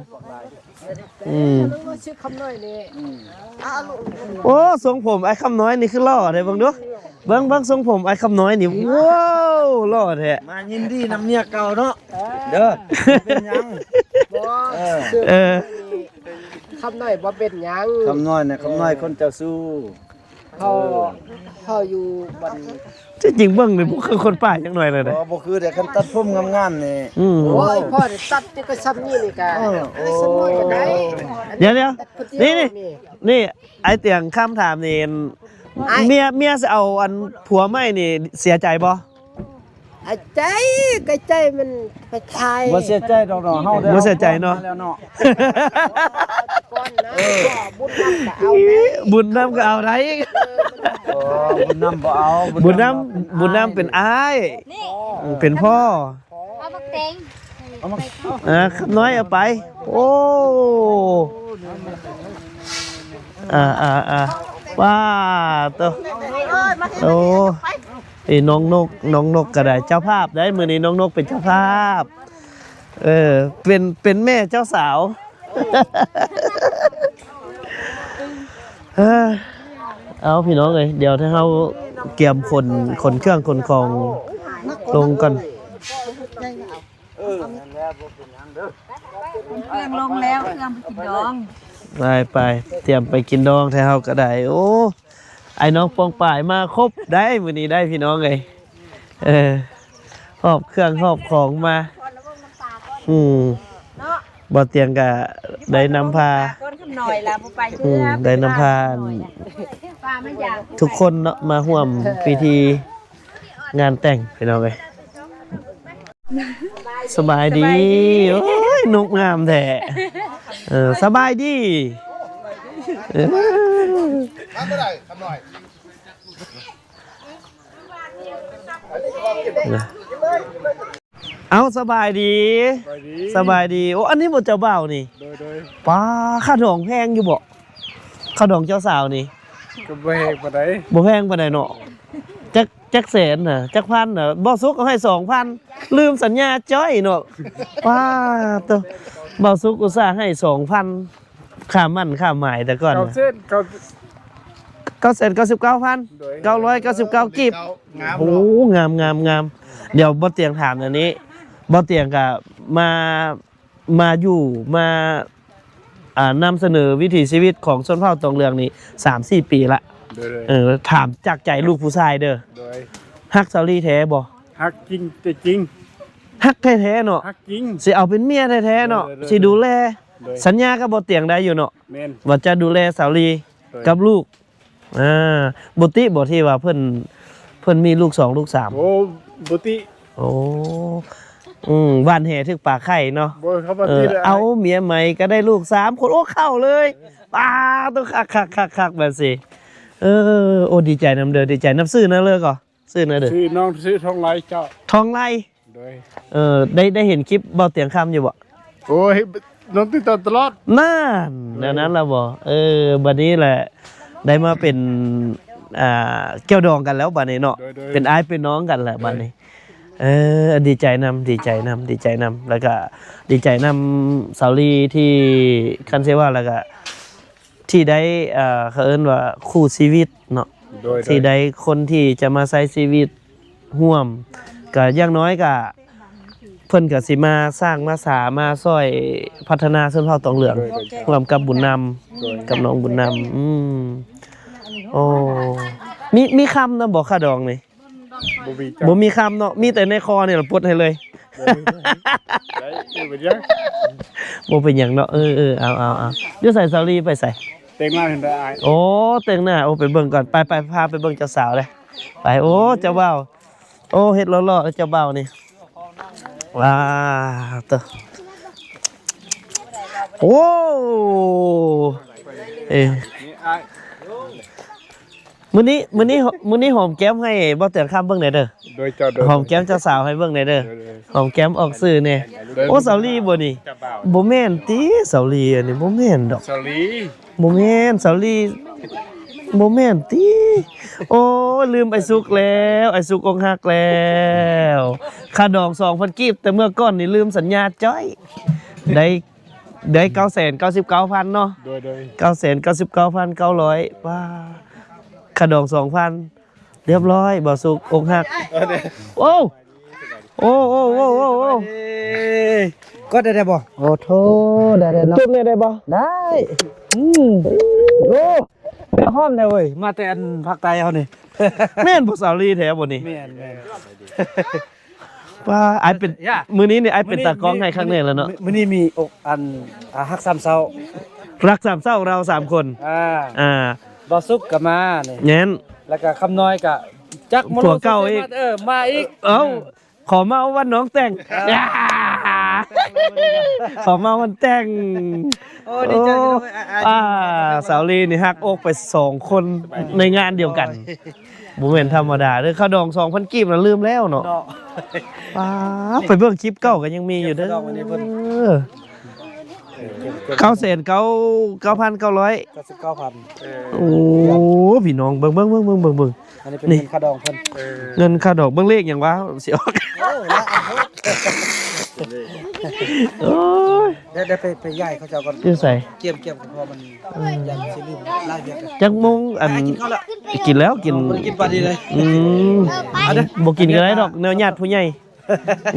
ອືມ ໂອ້ ຊົງຜົມອ້າຍຄຳນ້ອຍນີ້ຄືຫຼໍ່ແທ້ ເບິ່ງດູ ເບິ່ງ ເບິ່ງຊົງຜົມອ້າຍຄຳນ້ອຍນີ້ ວ້າວ ຫຼໍ່ແທ້ ມາຍິນດີນຳເມຍເກົ່າເນາະ ເດີ ບໍ່ເປັນຫຍັງ ບໍ່ ເອີ ເອີ ຄຳນ້ອຍບໍ່ເປັນຫຍັງ ຄຳນ້ອຍນະ ຄຳນ້ອຍຄົນເຈົ້າຊູ້ ເຮົາ ເຮົາຢູ່ບ້ານ ທີ່ຈິງເບິ່ງນີ້ບໍ່ຄືຄົນປ່າຈັກໜ້ອຍເລີຍເດ້ ບໍ່ ບໍ່ຄືເດ້ ຄັນຕັດຜົມງາມໆນີ້ ອືມ ໂອ້ຍ ພໍ່ຕັດແຕ່ກໍຊ່ຳນີ້ນີ້ກະ ເອີ ໂອ້ ຊ່ຳນີ້ກໍໄດ້ ດຽວໆ ນີ້ ນີ້ ນີ້ ອ້າຍຕຽງຄຳຖາມນີ້ ອ້າຍ ເມຍ ເມຍຊິເອົາອັນຜົວໃໝ່ນີ້ເສຍໃຈບໍ່? ອາ ໃຈ ກໍໃຈມັນໄປຖ່າຍ ບໍ່ເສຍໃຈດອກເນາະ ເຮົາໄດ້ ບໍ່ເສຍໃຈເນາະ ແລ້ວເນາະ ເອີ ບຸນນຳກໍເອົາໄດ້ ບຸນນຳກໍເອົາໄດ້ ເອີ ບໍ່ ບຸນນຳບໍ່ເອົາ ບຸນນຳ ບຸນນຳເປັນອ້າຍ ນີ້ ເປັນພໍ່ ເອົາໝາກແຕງ ເອົາມາ ອ່າ ຄຳນ້ອຍເອົາໄປ ໂອ້ ອ່າໆໆ ວ້າໂຕ ໂອ້ ເອີ ນ້ອງນົກ ນ້ອງນົກກໍໄດ້ເຈົ້າພາບໄດ໋ ມື້ນີ້ນ້ອງນົກເປັນເຈົ້າພາບ ເອີ ເປັນ ເປັນແມ່ເຈົ້າສາວ ເອົາ ພີ່ນ້ອງເອີຍ ດຽວຖ້າເຮົາກຽມຂົນ ຂົນເຄື່ອງຂົນຂອງລົງກ່ອນ. ເອີ ນັ້ນແຫຼະ ບໍ່ເປັນຫຍັງເດີ ເອົາ เครื่องลงแล้ว เครื่องไปกินดอง ไป ไป เตรียมไปกินดองแท้เฮาก็ได้ โอ้ ไอ้น้องปองป่ายมาครบได้มื้อนี้ได้พี่น้องเอ้ย เออ หอบเครื่องหอบของมา อืม บ่เตียงก็ได้นำพา ก้อนคำน้อยล่ะ บ่ไปเทื่อ อืม ได้นำพา ป้ามาอยาก ทุกคนเนาะ มาร่วมพิธีงานแต่งพี่น้องเอ้ย สบายดี สบายดี โอ้ย นกงามแท้ เออ สบายดี เออ มาบ่ได้ คำน้อย นะ เอ้า สบายดี สบายดี สบายดี โอ้ อันนี้บ่เจ้าบ่าวนี่ โดย โดย ป้า ค่าดองแพงอยู่บ่ ค่าดองเจ้าสาวนี่ ก็บ่แพงปานใด บ่แพงปานใดเนาะ จัก จักแสนน่ะ จักพันน่ะ บ่าวสุกเอาให้สองพัน ลืมสัญญาจ้อยเนาะ ป้าโต บ่าวสุกอุตส่าห์ให้สองพัน ค่าหมั้นค่าหมายแต่ก่อน เก้าแสนเก้า เก้าแสนเก้าสิบเก้าพัน โดย เก้าร้อยเก้าสิบเก้า กีบ งาม โอ้ เนาะ งาม งาม งาม เดี๋ยวบ่าวเตียงถามอันนี้ บ่าวเตียงก็มา มาอยู่ มา อ่า นำเสนอวิถีชีวิตของชนเผ่าตองเหลืองนี่ สามสี่ ปีละ โดย โดย เออ ถามจากใจลูกผู้ชายเด้อ โดย ฮักสาวลีแท้บ่ ฮักจริงใจจริง ฮักแท้ๆเนาะ ฮักจริง สิเอาเป็นเมียแท้ๆเนาะ โดย โดย สิดูแล โดย สัญญากับบ่าวเตียงได้อยู่เนาะ แม่น ว่าจะดูแลสาวลี โดย กับลูก อ่า บ่ติบ่ที่ว่าเพิ่น เพิ่นมีลูกสองลูกสาม โอ้ บ่ติ โอ้ อืม หว่านแหถืกปลาไข่เนาะ บ่ เขาบ่ เออ ติเลย เอาเมียใหม่ก็ได้ลูกสามคน โอ้ เข้าเลย ป้าโต คักๆๆๆ แบบนี้ เออ โอ้ ดีใจนำเด้อ ดีใจนำ ชื่อนั้นเลยก็ ชื่อนั้นเด้อ ชื่อน้อง ชื่อทองไลเจ้า ทองไล โดย เออ ได้ ได้เห็นคลิปบ่าวเตียงคำอยู่บ่ โอ้ย น้องติดตามตลอด นั่น โดย แนวนั้นล่ะบ่ เออ บัดนี้แหละ ได้มาเป็น อ่า แก้วดองกันแล้วบัดนี้เนาะ โดย โดย เป็นอ้ายเป็นน้องกันแหละ โดย บัดนี้ เออ ดีใจนำ ดีใจนำ ดีใจนำ แล้วก็ดีใจนำสาวลีที่ คันสิว่าแล้วก็ ที่ได้ เอ่อ เขาเอิ้นว่าคู่ชีวิตเนาะ โดย ที่ได้คนที่จะมาใช้ชีวิตร่วม ก็อย่างน้อยก็เพิ่นก็สิมาสร้างมาสา มาซ่อยพัฒนาชนเผ่าตองเหลือง โดย โดย ร่วมกับบุญนำ โดย กับน้องบุญนำ อืม โอ้ มี มีคำนำบ่ ค่าดองนี่ บ่มีจ้ะ บ่มีคำเนาะ มีแต่ในคอนี่ล่ะปลดให้เลย ได้ ได้ เออ เป็นหยัง บ่เป็นหยังเนาะ เออ เออ เอา เอา เอา อยู่ไสสาลีไปไส แต่งหน้าเห็นได้อ้าย โอ้ แต่งหน้า โอ้ ไปเบิ่งก่อน ไป ไป พาไปเบิ่งเจ้าสาวเลย ไป โอ้ เจ้าบ่าว โอ้ เฮ็ดหล่อๆ เจ้าบ่าวนี่ ว้าโต โอ้ เอ้ นี่อ้าย มื้อนี้ มื้อนี้ มื้อนี้หอมแก้มให้บ่าวเตียงคำเบิ่งแหน่เด้อ โดยเจ้า โดย หอมแก้มเจ้าสาวให้เบิ่งแหน่เด้อ โดย โดย หอมแก้มออกสื่อแหน่ โดย โอ้ สาวลีบ่นี่ เจ้าบ่าว บ่แม่นติ สาวลี อันนี้บ่แม่นดอก สาวลี บ่แม่น สาวลี บ่แม่นติ โอ้ย ลืมไอ้สุกแล้ว ไอ้สุกอกหักแล้ว ค่าดองสองพันกีบ แต่เมื่อก่อนนี่ลืมสัญญาจ้อย ได้ ได้เก้าแสนเก้าสิบเก้าพันเนาะ โดย โดย เก้าแสนเก้าสิบเก้าพันเก้าร้อย ว้า ค่าดองสองพัน เรียบร้อย บ่าวสุกอกหัก เออ เด้ โอ้ โอ้ โอ้ โอ้ โอ้ โอ้ โอ้ กดได้ ได้บ่ โอ้โธ่ ได้ ได้เนาะ จุ๊บแหน่ได้บ่ ได้ อืม โอ้ หอมแท้เว้ย มาแต่อันภาคใต้เฮานี่ แม่นบ่ สาวลีแท้บ่นี่ แม่น แม่น ป้า อ้ายเป็น มื้อนี้นี่อ้ายเป็นตากล้องให้คักแน่แล้วเนาะ มื้อนี้มีอก อัน อ่า ฮักสามเศร้า รักสามเศร้าของเราสามคน อ่า อ่า บ่าวสุกก็มานี่ แม่น แล้วก็คำน้อยก็จัก ผัวเก่าอีก เออ มาอีก เอ้า เออ ขอเมาวันน้องแต่ง เออ ขอเมาวันแต่ง โอ้ ดีใจ โอ้ ด้วย อ่า อ่า สาวลีนี่ฮักอกไปสองคนในงานเดียวกัน โอ้ย บ่แม่นธรรมดาเด้อ ค่าดองสองพันกีบน่ะลืมแล้วเนาะ เนาะ ป๊าด ไปเบิ่งคลิปเก่าก็ยังมีอยู่เด้อ เก็บค่าดองไว้นี่เพิ่น เก้าแสนเก้า เก้าพันเก้าร้อย เก้าสิบเก้าพัน เออ โอ้ พี่น้อง เบิ่ง เบิ่ง อันนี้เป็น นี่ เงินค่าดองเพิ่น เออ เงินค่าดอง เบิ่งเลขหยังวะ สิออก โอ้ย ละอันโพด โอ้ย เดี๋ยว เดี๋ยวไป ไปย้ายเขาเจ้าก่อน อยู่ไส เกียม เกียม เพราะว่ามัน อืม ย้ายสิลืม หลายเวียก จักโมง อัน อ่ะ กินข้าวแล้ว กินแล้ว กิน บ่ได้กินปานนี้เลย อืม เอาเด้อ บ่กินก็ได้ดอก แนวญาติผู้ใหญ่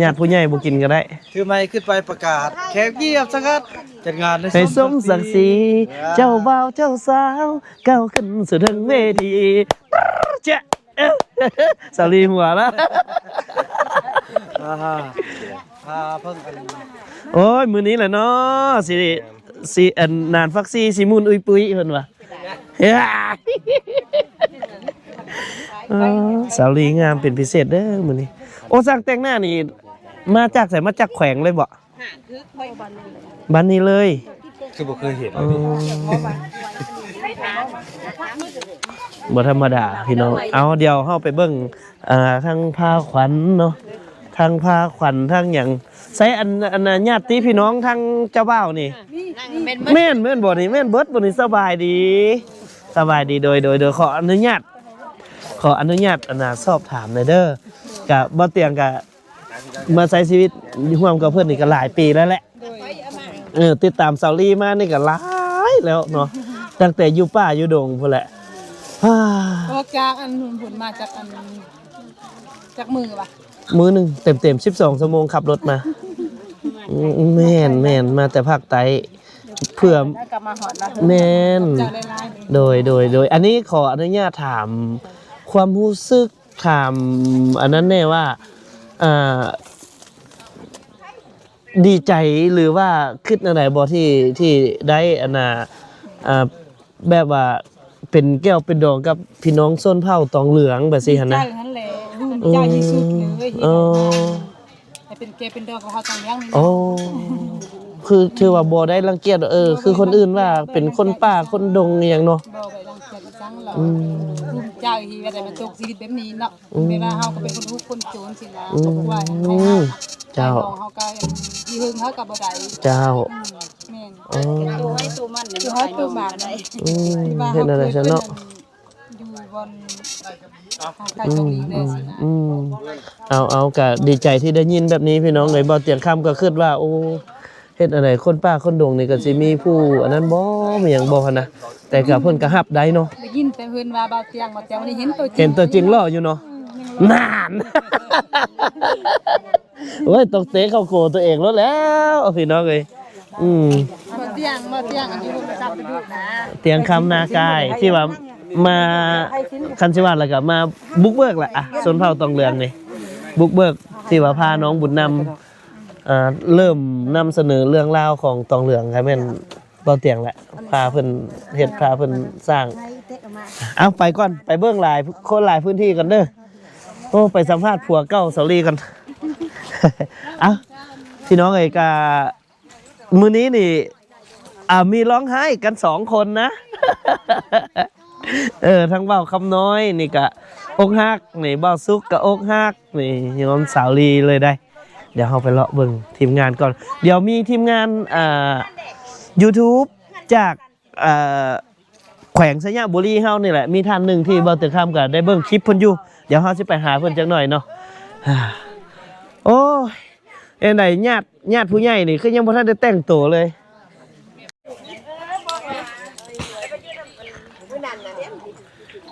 ຍາດຜູ້ໃຫຍ່ບໍ່ກິນກໍໄດ້. ຖືໄມຂຶ້ນໄປປະກາດ ແຂກງຽບສະຫງັດ ຈັດງານໃຫ້ ໃຫ້ສົມສັກສີ ສົມສັກສີ ເຈົ້າບ່າວເຈົ້າສາວ ກ້າວຂຶ້ນສູ່ເທິງເວທີ. ຈະ ເອີ ສາລີຫົວລະ ອ່າ ພາເພິ່ນອັນ ໂອ້ຍ ມື້ນີ້ແຫຼະເນາະ ຊິ ຊິ ອັນ ນານຝັກຊີຊິໝຸ່ນອຸ້ຍປຸ້ຍເພິ່ນວ່າ. ເອີ ສາວລີງາມເປັນພິເສດເດີມື້ນີ້. ໂອ້ ຊ່າງແຕ່ງໜ້ານີ້ມາຈາກໃສ? ມາຈາກແຂວງເລີຍບໍ່? ບ້ານນີ້ເລີຍ. ຄືບໍ່ເຄີຍເຫັນ ອໍ ບໍ່ທຳມະດາພີ່ນ້ອງ. ເອົາ ດຽວເຮົາໄປເບິ່ງ ອ່າ ທັງພາຂວັນເນາະ ທັງພາຂວັນ ທັງຫຍັງ. ໃສ ອັນ ອັນ ອັນຍາດຕິພີ່ນ້ອງທາງເຈົ້າບ່າວນີ້? ແມ່ນ ແມ່ນບໍ່ນີ້? ແມ່ນເບິດບໍ່ນີ້? ສະບາຍດີ ສະບາຍດີ. ໂດຍ ໂດຍ ໂດຍ ຂໍອະນຸຍາດ ຂໍອະນຸຍາດ ອັນນ່າ ສອບຖາມໜ່ອຍເດີ. ກະບໍ່ຕຽງກະ ມາໃຊ້ຊີວິດຮ່ວມກັບເພິ່ນນີ້ກໍຫຼາຍປີແລ້ວແຫຼະ. ໂດຍ ເອີ ຕິດຕາມສາວລີມານີ້ກໍຫຼາຍແລ້ວເນາະ ຕັ້ງແຕ່ຢູ່ປ່າຢູ່ດົງພຸ້ນແຫຼະ. ອອກຈາກອັນພຸ້ນມາຈັກອັນ ຈັກມື້ວະ? ມື້ໜຶ່ງເຕັມໆ ສິບສອງຊົ່ວໂມງຂັບລົດມາ. ອືມ ແມ່ນໆ ມາແຕ່ພາກໃຕ້ ເພື່ອ ແລ້ວກໍມາຮອດລະ. ແມ່ນ ຂອບໃຈຫຼາຍໆ. ໂດຍ ໂດຍ ໂດຍ ອັນນີ້ຂໍອະນຸຍາດຖາມຄວາມຮູ້ສຶກ ຖາມອັນນັ້ນແດ່ວ່າ ອ່າ ດີໃຈ ຫຼືວ່າຄິດແນວໃດບໍ່ ທີ່ ທີ່ໄດ້ອັນນ່າ ອ່າ ແບບວ່າເປັນແກ້ວເປັນດອງກັບພີ່ນ້ອງຊົນເຜົ່າຕອງເຫຼືອງແບບຊີ້ຫັ້ນນະ? ດີໃຈຫັ້ນແຫຼະ ພູມໃຈທີ່ສຸດເລີຍ. ອືມ ເອີ ເຮັດໃຫ້ເປັນແກ້ວເປັນດອງຂອງເຮົາຕອງເຫຼືອງນີ້. ໂອ້ ຄືຖືວ່າບໍ່ໄດ້ລັງກຽດ ເອີ ຄືຄົນອື່ນວ່າເປັນຄົນປ່າຄົນດົງອີ່ຫຍັງເນາະ. ບໍ່ໄດ້ລັງກຽດອີ່ຫຍັງດອກ. ອືມ ພູມໃຈທີ່ວ່າໄດ້ມາຕົກຊີວິດແບບນີ້ເນາະ. ອືມ ແບບວ່າເຮົາກໍເປັນຄົນທຸກຄົນຈົນຊີ້ນະ. ອືມ ບໍ່ວ່າໃຫ້ເຮົາ ເຈົ້າ ໃຫ້ນ້ອງເຮົາກໍ ອີ່ເຫິງເຮົາກໍບໍ່ໄດ້. ເຈົ້າ ອືມ ແມ່ນ ອໍ ເຮັດຕົວໃຫ້ຕົວມັນ ຕົວໃຫ້ຕົວມັນ. ອືມ ເຮັດແນວໃດຊັ້ນເນາະ? ຢູ່ບ່ອນ ອືມ ອືມ ເອົາ ເອົາ ກະດີໃຈທີ່ໄດ້ຍິນແບບນີ້ພີ່ນ້ອງເອີຍ. ເວົ້າຕຽງຄຳກໍຄິດວ່າ ໂອ້ ເຮັດອັນໃດ ຄົນປ່າຄົນດົງນີ້ກໍຊິມີຜູ້ອັນນັ້ນບໍ່ ມີຫຍັງບໍ່ຫັ້ນນະ. ແຕ່ກໍເພິ່ນກໍຮັບໄດ້ເນາະ. ໄດ້ຍິນແຕ່ເພິ່ນວ່າເບົາຕຽງ ເບົາຕຽງ ວັນນີ້ເຫັນຕົວຈິງ ເຫັນຕົວຈິງຫຼໍ່ຢູ່ເນາະ. ອືມ ນັ້ນ ໂອ້ຍ ຕົກເຕະເຂົ້າໂກຕົວເອງໂລດແລ້ວພີ່ນ້ອງເອີຍ. ອືມ ເບົາຕຽງ ເບົາຕຽງ ອັນນີ້ໂທລະສັບໄປດູນະ ຕຽງຄຳນາກາຍ ທີ່ວ່າມາ ຄັນຊິວ່າແລ້ວກໍມາບຸກເບີກແຫຼະ ອະ ຊົນເຜົ່າຕອງເຫຼືອງນີ້ ບຸກເບີກ ທີ່ວ່າພານ້ອງບຸນນຳ ເອີ ເລີ່ມນຳສະເໜີເລື່ອງລາວຂອງຕອງເຫຼືອງ ກໍແມ່ນເບົາຕຽງແຫຼະ ພາເພິ່ນເຮັດ ພາເພິ່ນສ້າງ. ເອົາ ໄປກ່ອນ ໄປເບິ່ງຫຼາຍຄົນຫຼາຍພື້ນທີ່ກ່ອນເດີ. ໂອ້ ໄປສຳພາດຜົວເກົ່າສາວລີກ່ອນ. ເອົາ ພີ່ນ້ອງເອີຍ ກະ ມື້ນີ້ນີ້ ອ່າ ມີຮ້ອງໄຫ້ກັນສອງຄົນນະ. ເອີ ທັງບ່າວຄຳນ້ອຍນີ້ກະອົກຫັກ ນີ້ບ່າວສຸກກະອົກຫັກ ນີ້ຍ້ອນສາວລີເລີຍໄດ໋. ດຽວເຮົາໄປເລາະເບິ່ງທີມງານກ່ອນ. ດຽວມີທີມງານ ອ່າ ຢູທູບ ຈາກ ເອີ ແຂວງໄຊຍະບູລີເຮົານີ້ແຫຼະ ມີທ່ານໜຶ່ງທີ່ເບົາເຕີຄຳກໍໄດ້ເບິ່ງຄລິບເພິ່ນຢູ່. ດຽວເຮົາຊິໄປຫາເພິ່ນຈັກໜ້ອຍເນາະ. ໂອ້ຍ ເຮັດໃດ ຍາດ ຍາດຜູ້ໃຫຍ່ນີ້ຄືຍັງບໍ່ທັນໄດ້ແຕ່ງໂຕເລີຍ.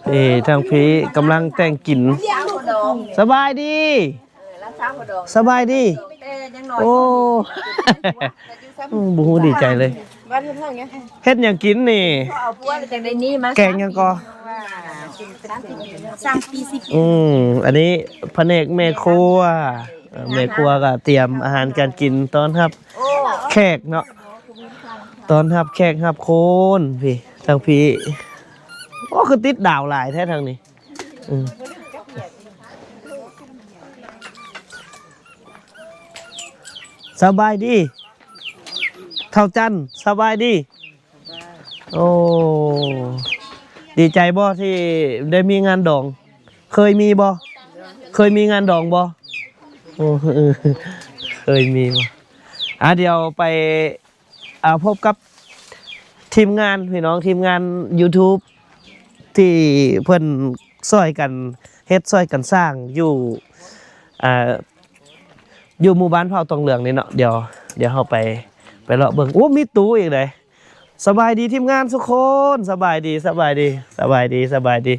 ເອີ ທາງພີ້ກຳລັງແຕ່ງກິນ. ສະບາຍດີ. ສະບາຍດີ. ໂອ້ ບໍ່ຮູ້ດີໃຈເລີຍ. ເຮັດຫຍັງກິນນີ້? ແກງຫຍັງກໍ? ອືມ ອັນນີ້ພະແນກແມ່ຄົວ. ເອີ ແມ່ຄົວກໍຕຽມອາຫານການກິນຕ້ອນຮັບແຂກເນາະ. ຕ້ອນຮັບແຂກຮັບຄົນພີ້ ທາງພີ້. ໂອ້ ຄືຕິດດາວຫຼາຍແທ້ທາງນີ້. ອືມ ສະບາຍດີ ທ້າວຈັນ ສະບາຍດີ. ໂອ້ ດີໃຈບໍ່ທີ່ໄດ້ມີງານດອງ? ເຄີຍມີບໍ່? ເຄີຍມີງານດອງບໍ່? ໂອ້ ເຄີຍມີບໍ່? ອ່າ ດຽວໄປ ອ່າ ພົບກັບທີມງານ ພີ່ນ້ອງ ທີມງານຢູທູບ ທີ່ເພິ່ນຊ່ອຍກັນເຮັດ ຊ່ອຍກັນສ້າງຢູ່ ອ່າ ຢູ່ໝູ່ບ້ານເຜົ່າຕອງເຫຼືອງນີ້ເນາະ. ດຽວ ດຽວເຮົາໄປ ໄປເລາະເບິ່ງ. ໂອ້ ມີຕູ້ອີກເດ້. ສະບາຍດີທີມງານທຸກຄົນ. ສະບາຍດີ ສະບາຍດີ ສະບາຍດີ ສະບາຍດີ.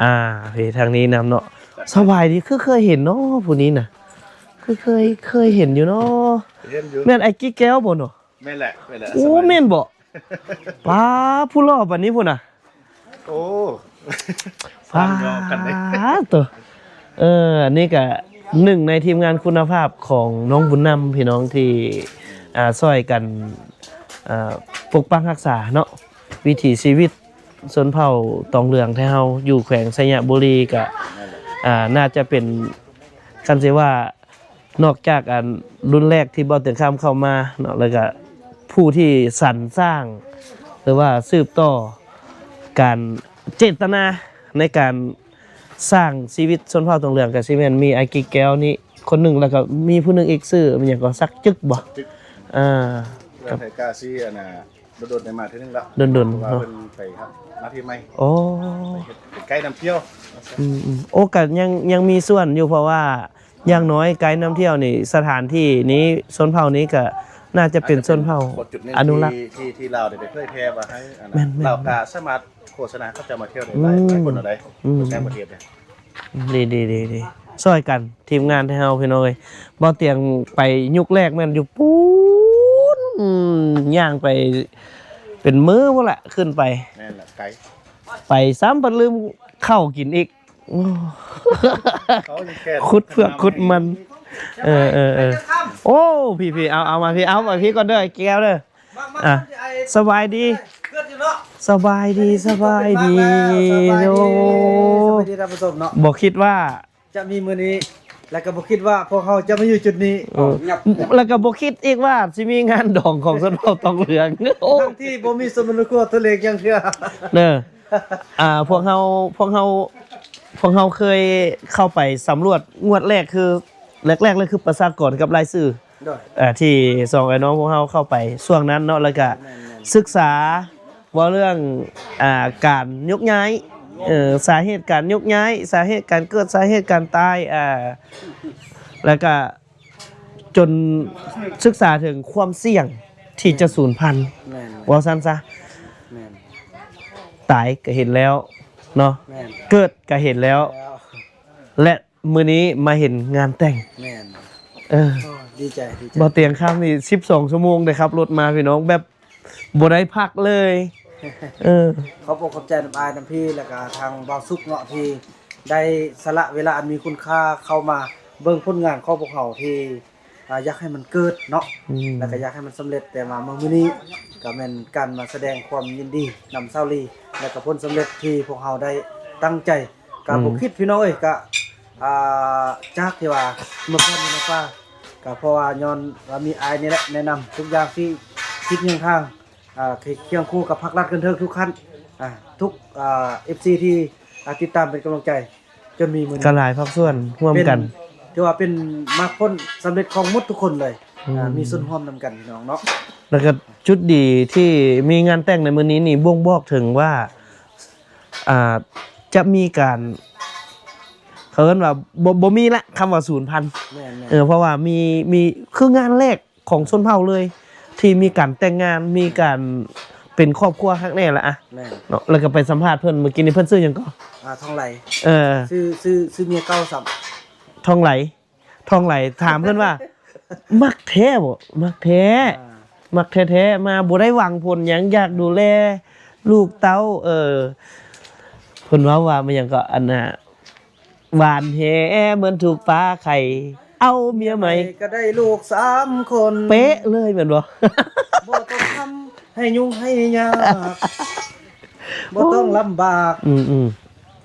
ອ່າ ເພທາງນີ້ນຳເນາະ. ສະບາຍດີ ຄືເຄີຍເຫັນເນາະຜູ້ນີ້ນະ. ຄືເຄີຍ ເຄີຍເຫັນຢູ່ເນາະ. ເຫັນຢູ່. ແມ່ນອ້າຍກິກແກ້ວບໍ່ເນາະ? ແມ່ນແຫຼະ ແມ່ນແຫຼະ. ໂອ້ ສະບາຍດີ. ແມ່ນບໍ່? ປ້າ ຜູ້ຫຼໍ່ປານນີ້ພຸ້ນນະ. ໂອ້ ປ້າ ໂຕ. ເອີ ອັນນີ້ກະໜຶ່ງໃນທີມງານຄຸນນະພາບຂອງນ້ອງບຸນນຳ ພີ່ນ້ອງ ທີ່ ອ່າ ຊ່ອຍກັນ ອ່າ ປົກປັກຮັກສາເນາະ ວິຖີຊີວິດຊົນເຜົ່າຕອງເຫຼືອງໄທເຮົາຢູ່ແຂວງໄຊຍະບູລີ ກະ ອ່າ ໜ້າຈະເປັນ ຄັນຊິວ່າ ນອກຈາກອັນລຸ້ນແລກທີ່ບໍ່ເຕີງຄຳເຂົ້າມາເນາະ ແລ້ວກະຜູ້ທີ່ສັນສ້າງ ຫຼືວ່າສືບຕໍ່ການເຈດຕະນາໃນການສ້າງຊີວິດຊົນເຜົ່າຕອງເຫຼືອງ ກະຊິແມ່ນມີອ້າຍກິກແກ້ວນີ້ຄົນໜຶ່ງ ແລ້ວກະມີຜູ້ໜຶ່ງອີກ ຊື່ຫຍັງກໍ ສັກຈຶກບໍ່? ອາ ເລື່ອງໄທກາຊີອັນນ່າ ດົນໆໄດ້ມາເທື່ອໜຶ່ງແລ້ວ ດົນໆ ເພາະວ່າເນາະ ເພິ່ນໄປຮັບໜ້າທີ່ໃໝ່. ໂອ້ ໄປເຮັດ ເປັນໄກນຳທ່ຽວ. ອືມໆ ໂອ້ ກະຍັງ ຍັງມີສ່ວນຢູ່ ເພາະວ່າຢ່າງໜ້ອຍໄກນຳທ່ຽວນີ້ ສະຖານທີ່ນີ້ ຊົນເຜົ່ານີ້ກະໜ້າຈະເປັນຊົນເຜົ່າ ອາດຈະເປັນຈຸດໜຶ່ງ ອະນຸລັກ ທີ່ ທີ່ ທີ່ລາວໄດ້ໄປເຜີຍແຜ່ວ່າໃຫ້ອັນ ແມ່ນໆໆ ລາວກະສາມາດໂຄສະນາເຂົາເຈົ້າມາທ່ຽວໄດ້ຫຼາຍ ອືມ ຫຼາຍຄົນເອົາໄດ໋ ອືມ ຕ່າງປະເທດເດ້. ດີໆໆໆ ຊ່ອຍກັນ ທີມງານໄທເຮົາ ພີ່ນ້ອງເອີຍ. ບ່າວຕຽງໄປຍຸກແລກແມ່ນຢູ່ປູ້ນ ຍ່າງໄປເປັນມື້ພຸ້ນລະ ຂຶ້ນໄປ. ແມ່ນລະ ໄກ. ໄປຊ້ຳພັດລືມເຂົ້າກິນອີກ. ໂອ້ ຂຸດເຜືອກຂຸດມັນ. ເອີໆໆ ໂອ້ ພີ່ໆ ເອົາ ເອົາມາພີ່ ເອົາມາພີ່ກ່ອນເດີ ແກ້ວເດີ. ອ່ະ ສະບາຍດີ ສະບາຍດີ ສະບາຍດີ. ໂອ້ ສະບາຍດີທ່ານຜູ້ຊົມເນາະ ບໍ່ຄິດວ່າຈະມີມື້ນີ້ ແລ້ວກໍບໍ່ຄິດວ່າພວກເຮົາຈະມາຢູ່ຈຸດນີ້. ເອີ ແລ້ວກໍບໍ່ຄິດອີກວ່າຊິມີງານດອງຂອງຊົນເຜົ່າຕອງເຫຼືອງ. ໂອ້ ທັງທີ່ບໍ່ມີສົມມະໂນຄົວໂທເລກຢ່າງເທື່ອເດີ. ອ່າ ພວກເຮົາ ພວກເຮົາ ພວກເຮົາເຄີຍເຂົ້າໄປສຳຫຼວດງວດແລກ ຄື ແລກໆເລີຍ ຄືປະຊາກອນກັບລາຍຊື່ ໂດຍ ເອີ ທີ່ສອງອ້າຍນ້ອງພວກເຮົາເຂົ້າໄປຊ່ວງນັ້ນເນາະ ແລ້ວກະ ແມ່ນໆ ສຶກສາເວົ້າເລື່ອງ ອ່າ ການຍົກຍ້າຍ ເອີ ສາເຫດການຍົກຍ້າຍ ສາເຫດການເກີດ ສາເຫດການຕາຍ ອ່າ ແລ້ວກະຈົນສຶກສາເຖິງຄວາມສ່ຽງທີ່ຈະສູນພັນ ແມ່ນໆ ເວົ້າຊັ້ນຊະ ແມ່ນ ຕາຍກະເຫັນແລ້ວເນາະ ແມ່ນ ເກີດກະເຫັນແລ້ວ ແລ້ວ ແລະ ມື້ນີ້ມາເຫັນງານແຕ່ງ ແມ່ນ ເອີ ໂອ້ ດີໃຈ ດີໃຈ. ບໍ່ຕຽງຄຳນີ້ສິບສອງຊົ່ວໂມງໄດ້ຂັບລົດມາພີ່ນ້ອງ ແບບບໍ່ໄດ້ພັກເລີຍ. ເອີ ຂອບອົກຂອບໃຈນຳອ້າຍນຳພີ່ ແລ້ວກະທາງບ່າວສຸກເນາະ ທີ່ໄດ້ສະຫຼະເວລາອັນມີຄຸນຄ່າເຂົ້າມາເບິ່ງຜົນງານຂອງພວກເຮົາ ທີ່ ອ່າ ຢາກໃຫ້ມັນເກີດເນາະ ອືມ ແລ້ວກະຢາກໃຫ້ມັນສຳເລັດ. ແຕ່ວ່າມາມື້ນີ້ກະແມ່ນການມາສະແດງຄວາມຍິນດີນຳສາວລີ ແລ້ວກະຜົນສຳເລັດທີ່ພວກເຮົາໄດ້ຕັ້ງໃຈ ກະ ອືມ ບໍ່ຄິດພີ່ນ້ອງເອີຍ ກະ ອ່າ ຈາກທີ່ວ່າເມື່ອກ່ອນຢູ່ໃນປ່າ ກະເພາະວ່າຍ້ອນວ່າມີອ້າຍນີ້ແຫຼະແນະນຳທຸກຢ່າງທີ່ຄິດຫຍັງທາງ ອ່າ ຄ- ຄຽງຄູ່ກັບພັກລັດກັນເທີກທຸກຂັ້ນ ອ່າ ທຸກ ອ່າ ເອັຟຊີ ທີ່ ອ່າ ຕິດຕາມເປັນກຳລັງໃຈ ຈົນມີມື້ນີ້ ກະຫຼາຍພາກສ່ວນຮ່ວມກັນ ເປັນ ຖືວ່າເປັນໝາກຜົນສຳເລັດຂອງໝົດທຸກຄົນເລີຍ ອືມ ອ່າ ມີສ່ວນຮ່ວມນຳກັນພີ່ນ້ອງເນາະ. ແລ້ວກະຈຸດດີທີ່ມີງານແຕ່ງໃນມື້ນີ້ນີ້ບົ່ງບອກເຖິງວ່າ ອ່າ ຈະມີການ ເຂົາເອີ້ນວ່າ ບໍ່ ບໍ່ມີລະຄຳວ່າສູນພັນ ແມ່ນໆ ເອີ ເພາະວ່າມີ ມີ ຄືງານແລກ ຂອງຊົນເຜົ່າເລີຍ ທີ່ມີການແຕ່ງງານ ມີການເປັນຄອບຄົວຄັກແນ່ລະອະ ແມ່ນ ເນາະ. ແລ້ວກໍໄປສຳພາດເພິ່ນ ມື້ກີ້ນີ້ເພິ່ນຊື່ຫຍັງກໍ? ອ່າ ທອງໄຫຼ ເອີ ຊື່ ຊື່ ຊື່ເມຍເກົ່າຊ້ຳ ທອງໄຫຼ ທອງໄຫຼ. ຖາມເພິ່ນວ່າ ມັກແທ້ບໍ່? ມັກແທ້ ອ່າ ມັກແທ້ໆ ມາບໍ່ໄດ້ຫວັງຜົນຫຍັງ ຢາກດູແລລູກເຕົ້າ ເອີ ເພິ່ນເວົ້າວ່າ ແມ່ນຫຍັງກໍ ອັນນ່າ ຫວານແຫເໝືອນຖືກປາໄຂ່ ເອົາເມຍໃໝ່ ກໍໄດ້ລູກສາມຄົນ ເປະເລີຍແມ່ນບໍ່? ບໍ່ຕ້ອງທຳໃຫ້ຫຍຸ້ງໃຫ້ຍາກ ບໍ່ຕ້ອງລຳບາກ ອືມ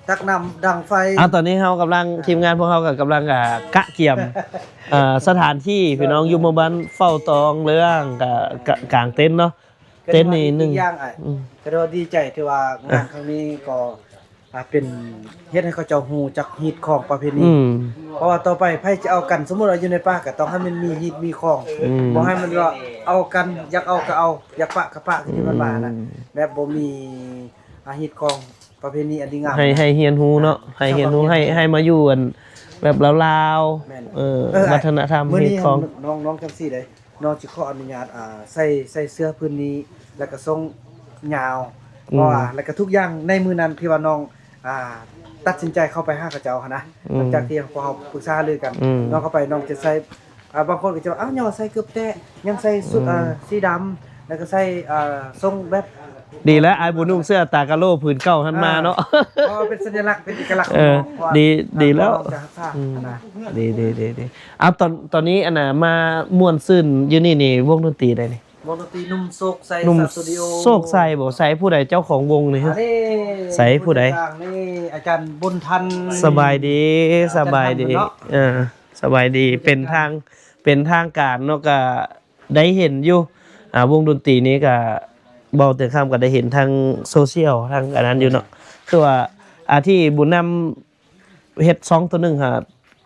ໆ ຕັກນ້ຳດັງໄຟ. ເອົາ ຕອນນີ້ເຮົາກຳລັງ ອ່າ ທີມງານພວກເຮົາກໍກຳລັງ ອ່າ ກະກຽມ ເອີ ສະຖານທີ່ ພີ່ນ້ອງ ຢູ່ໝູ່ບ້ານເຝົ້າຕອງເຫຼືອງ ກະ ກະກາງເຕັນເນາະ. ເຕັນນີ້ໜຶ່ງ ກໍຖືວ່າດີໃຈ ຖືວ່າງານຄັ້ງນີ້ກໍ ອ່າ ເປັນເຮັດໃຫ້ເຂົາເຈົ້າຮູ້ຈັກຮີດຄອງປະເພນີ ອືມ ເພາະວ່າຕໍ່ໄປໃຜຈະເອົາກັນ ສົມມຸດວ່າຢູ່ໃນປ່າກໍຕ້ອງໃຫ້ມັນມີຮີດມີຄອງ ອືມ ບໍ່ໃຫ້ມັນວ່າເອົາກັນ ຢາກເອົາກໍເອົາ ຢາກປະກໍປະ ຄືທີ່ເພິ່ນວ່ານະ ອືມ ແບບບໍ່ມີ ອ່າ ຮີດຄອງປະເພນີອັນດີງາມ ໃຫ້ ໃຫ້ຮຽນຮູ້ເນາະ ອ່າ ໃຫ້ຮຽນຮູ້ ໃຫ້ ໃຫ້ມາຢູ່ອັນແບບລາວໆ ແມ່ນ ເອີ ເອີ ວັດທະນະທຳ ຮີດຄອງ ນ້ອງ ນ້ອງຈັ່ງຊີ້ເດ້ ນ້ອງຊິຂໍອະນຸຍາດ ອ່າ ໃສ່ ໃສ່ເສື້ອພື້ນນີ້ ແລ້ວກໍສົ້ງຍາວ ອືມ ເພາະວ່າ ແລ້ວກໍທຸກຢ່າງໃນມື້ນັ້ນທີ່ວ່ານ້ອງ ອ່າ ຕັດສິນໃຈເຂົ້າໄປຫາເຂົາເຈົ້າຫັ້ນນະ. ອືມ ຫຼັງຈາກທີ່ພວກເຮົາປຶກສາຫາລືກັນ ອືມ ນ້ອງເຂົ້າໄປ ນ້ອງຈະໃສ່ ອ່າ ບາງຄົນກໍຈະວ່າ ອ້າວ ຍ້ອນວ່າໃສ່ເກີບແຕະ ຍັງໃສ່ຊຸດ ອືມ ອ່າ ສີດຳ ແລ້ວກໍໃສ່ ອ່າ ຊົງແບບ ດີແລ້ວ ອ້າຍບໍ່ນຸ່ງເສື້ອຕາກະໂລຜືນເກົ່າຫັ້ນມາເນາະ. ອ່າ ເພາະວ່າເປັນສັນຍະລັກ ເປັນເອກະລັກ ເອີ ຂອງ ດີ ດີແລ້ວ ພວກເຮົາຈະຮັກສາ ອືມ ຫັ້ນນະ. ດີ ດີ ດີ ດີ. ອ້າວ ຕອນ ຕອນນີ້ ອັນນ່າ ມາມ່ວນຊື່ນຢູ່ນີ້ນີ້ ວົງດົນຕີໃດນີ້? ວົງດົນຕີໜຸ່ມໂຊກໄຊ ໜຸ່ມ ສະຕູດິໂອ ໂຊກໄຊບໍ່? ໃສຜູ້ໃດເຈົ້າຂອງວົງນີ້? ອັນນີ້ ໃສຜູ້ໃດ? ຜູ້ຈັດຕັ້ງນີ້ ອາຈານບຸນທັນ. ສະບາຍດີ ອາຈານ ສະບາຍດີ ທັນເນາະ. ເອີ ສະບາຍດີ ເປັນທາງ ເປັນທາງການເນາະ ກະໄດ້ເຫັນຢູ່ ອ່າ ວົງດົນຕີນີ້ກະ ເວົ້າແຕ່ຄ່ຳກະໄດ້ເຫັນທາງໂຊຊຽວ ທາງອັນນັ້ນຢູ່ເນາະ. ຄືວ່າ ອ່າ ທີ່ບຸນນຳ ເຮັດຊ່ອງໂຕໜຶ່ງຫາ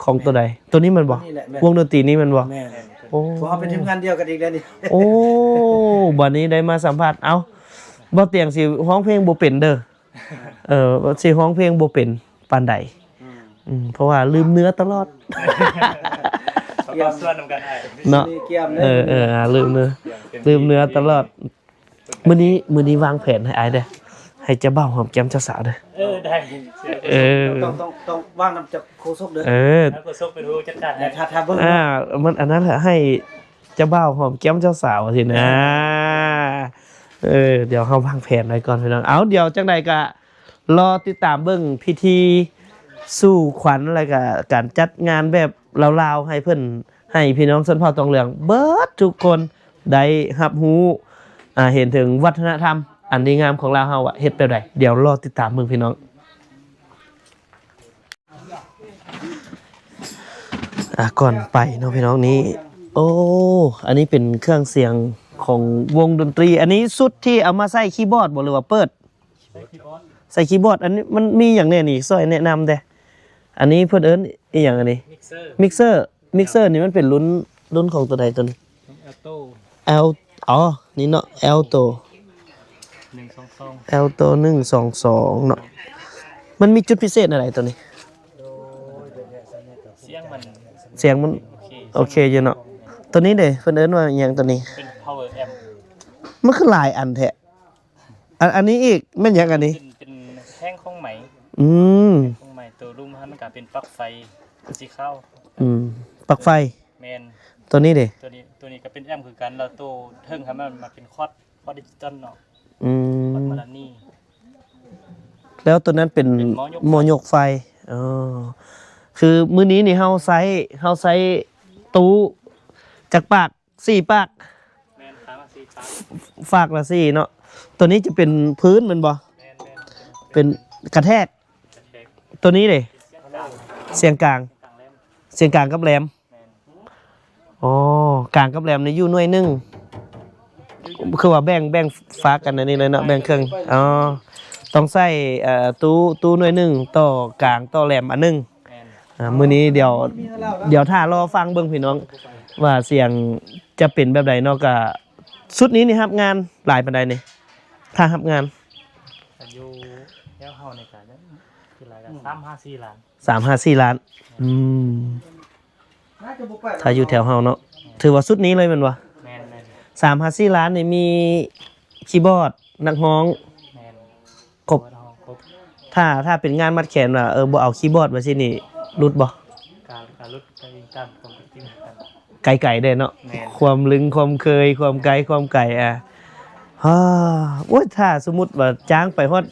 ຂອງໂຕໃດ? ໂຕນີ້ແມ່ນບໍ່? ໂຕນີ້ແຫຼະ ແມ່ນ ວົງດົນຕີນີ້ແມ່ນບໍ່? ແມ່ນ ໂອ້ ເພາະເຮົາເປັນທີມງານດຽວກັນອີກແລ້ວນີ້. ໂອ້ ບັດນີ້ໄດ້ມາສຳພາດ. ເອົ້າ ບ່າວຕຽງຊິຮ້ອງເພງບໍ່ເປັນເດີ. ເອີ ຊິຮ້ອງເພງບໍ່ເປັນປານໃດ. ອືມ ອືມ ເພາະວ່າລືມເນື້ອຕະຫຼອດ. ເຮົາກໍຊວນນຳກັນອ້າຍເນາະ. ເອີ ເອີ ລືມເນື້ອ ລືມເນື້ອຕະຫຼອດ. ມື້ນີ້ ມື້ນີ້ວາງແຜນໃຫ້ອ້າຍເດີ້ ໃຫ້ເຈົ້າບ່າວຫອມແກ້ມເຈົ້າສາວເດີ້. ເອີ ໄດ້ ເອີ ຕ້ອງ ຕ້ອງ ຕ້ອງວາງນຳເຈົ້າໂຄສົກເດີ້. ເອີ ໂຄສົກເປັນຜູ້ຈັດການໃຫ້. ຖ້າ ຖ້າເບິ່ງ ອ່າ ມັນອັນນັ້ນແຫຼະ ໃຫ້ເຈົ້າບ່າວຫອມແກ້ມເຈົ້າສາວຊີ້ນະ. ເອີ ດຽວເຮົາວາງແຜນໄວ້ກ່ອນພີ່ນ້ອງ. ເອົາ ດຽວຈັ່ງໃດກະ ລໍຕິດຕາມເບິ່ງພິທີສູ່ຂວັນ ແລະກະການຈັດງານແບບລາວໆ ໃຫ້ເພິ່ນ ໃຫ້ພີ່ນ້ອງຊົນເຜົ່າຕອງເຫຼືອງເບິດທຸກຄົນໄດ້ຮັບຮູ້ ອ່າ ເຫັນເຖິງວັດທະນະທຳອັນດີງາມຂອງລາວເຮົາວ່າເຮັດແບບໃດ. ດຽວລໍຕິດຕາມເບິ່ງພີ່ນ້ອງ. ອ່າ ກ່ອນໄປເນາະພີ່ນ້ອງ ນີ້ ໂອ້ ອັນນີ້ເປັນເຄື່ອງສຽງຂອງວົງດົນຕີ. ອັນນີ້ຊຸດທີ່ເອົາມາໃສ່ຄີບອດບໍ່ ຫຼືວ່າເປີດ? ໃສ່ຄີບອດ. ອັນນີ້ມັນມີຫຍັງແດ່ນີ້? ຊ່ອຍແນະນຳແດ່. ອັນນີ້ເພິ່ນເອີ້ນອີ່ຫຍັງອັນນີ້? ມິກເຊີ ມິກເຊີ. ມິກເຊີນີ້ມັນເປັນລຸ້ນ ລຸ້ນຂອງໂຕໃດໂຕນີ້? ແອວໂຕ ແອວ ອໍ ນີ້ເນາະ ແອວໂຕ ໜຶ່ງສອງສອງ ແອວໂຕໜຶ່ງສອງສອງເນາະ. ມັນມີຈຸດພິເສດແນວໃດໂຕນີ້? ສຽງມັນ ສຽງມັນໂອເຄ ໂອເຄຢູ່ເນາະ. ໂຕນີ້ເດ ເພິ່ນເອີ້ນວ່າຫຍັງໂຕນີ້? ເປັນພາວເວີແອມ. ມັນຄືຫຼາຍອັນແທ້. ອັນ ອັນນີ້ອີກແມ່ນຫຍັງອັນນີ້? ເປັນ ເປັນແທ່ງຂອງໄໝ. ອືມ ຂອງໄໝ. ໂຕລຸ່ມຫັ້ນກະເປັນປັກໄຟສີຂາວ. ອືມ ປັກໄຟ. ແມ່ນ. ໂຕນີ້ເດ? ໂຕນີ້ ໂຕນີ້ກະເປັນແອມຄືກັນ ແລ້ວໂຕເທິງຫັ້ນມັນມາເປັນຄອດ ຄອດດິຈິຕອນເນາະ. ອືມ ຄອດມາລານີ. ແລ້ວໂຕນັ້ນເປັນ ເປັນໝໍຍົກ ໝໍຍົກໄຟ. ອໍ ຄືມື້ນີ້ນີ້ເຮົາໃຊ້ ເຮົາໃຊ້ຕູ້ຈັກປາກ? ສີ່ປາກ. ແມ່ນ ປາກລະສີ່ ປາກ ຟາກລະສີ່ເນາະ. ໂຕນີ້ຈະເປັນພື້ນແມ່ນບໍ່? ແມ່ນໆ ເປັນກະແທກ ກະແທກ. ໂຕນີ້ເດ? ສຽງກາງ ສຽງກາງ ສຽງກາງກັບແຫຼມ. ແມ່ນ. ອໍ ກາງກັບແຫຼມນີ້ຢູ່ໜ່ວຍໜຶ່ງ. ຄືວ່າແບ່ງ ແບ່ງຟາກກັນອັນນີ້ເລີຍເນາະ ແບ່ງເຄິ່ງ. ອໍ ຕ້ອງໃຊ້ ເອີ ຕູ້ ຕູ້ໜ່ວຍໜຶ່ງ ຕໍ່ກາງ ຕໍ່ແຫຼມອັນໜຶ່ງ. ແມ່ນ. ອ່າ ມື້ນີ້ດຽວ ດຽວຖ້າລໍຟັງເບິ່ງພີ່ນ້ອງ ວ່າສຽງຈະເປັນແບບໃດເນາະ. ກະຊຸດນີ້ນີ້ຮັບງານຫຼາຍປານໃດນີ້ ຖ້າຮັບງານ? ຢູ່ແຖວເຮົານີ້ກະຄືຫຼາຍກະ ອືມ ສາມຫາສີ່ລ້ານ. ສາມຫາສີ່ລ້ານ. ອືມ ຖ້າຢູ່ແຖວເຮົາເນາະ. ແມ່ນ. ຖືວ່າຊຸດນີ້ເລີຍແມ່ນບໍ່? ແມ່ນໆ. ສາມຫາສີ່ລ້ານນີ້ມີຄີບອດ ນັກຮ້ອງ. ແມ່ນ. ຄົບ ຄົບ. ຖ້າ ຖ້າເປັນງານມັດແຂນວ່າ ເອີ ບໍ່ເອົາຄີບອດວ່າຊີ້ນີ້ ຫຼຸດບໍ່? ກະ ກະຫຼຸດໄປຕາມຄວາມເປັນຈິງ. ໄກໆເດ້ເນາະ. ແມ່ນ. ຄວາມລຶງ ຄວາມເຄີຍ ຄວາມໄກ ຄວາມໄກ. ອ່າ ໂອ້ຍ ຖ້າສົມມຸດວ່າຈ້າງໄປຮອດ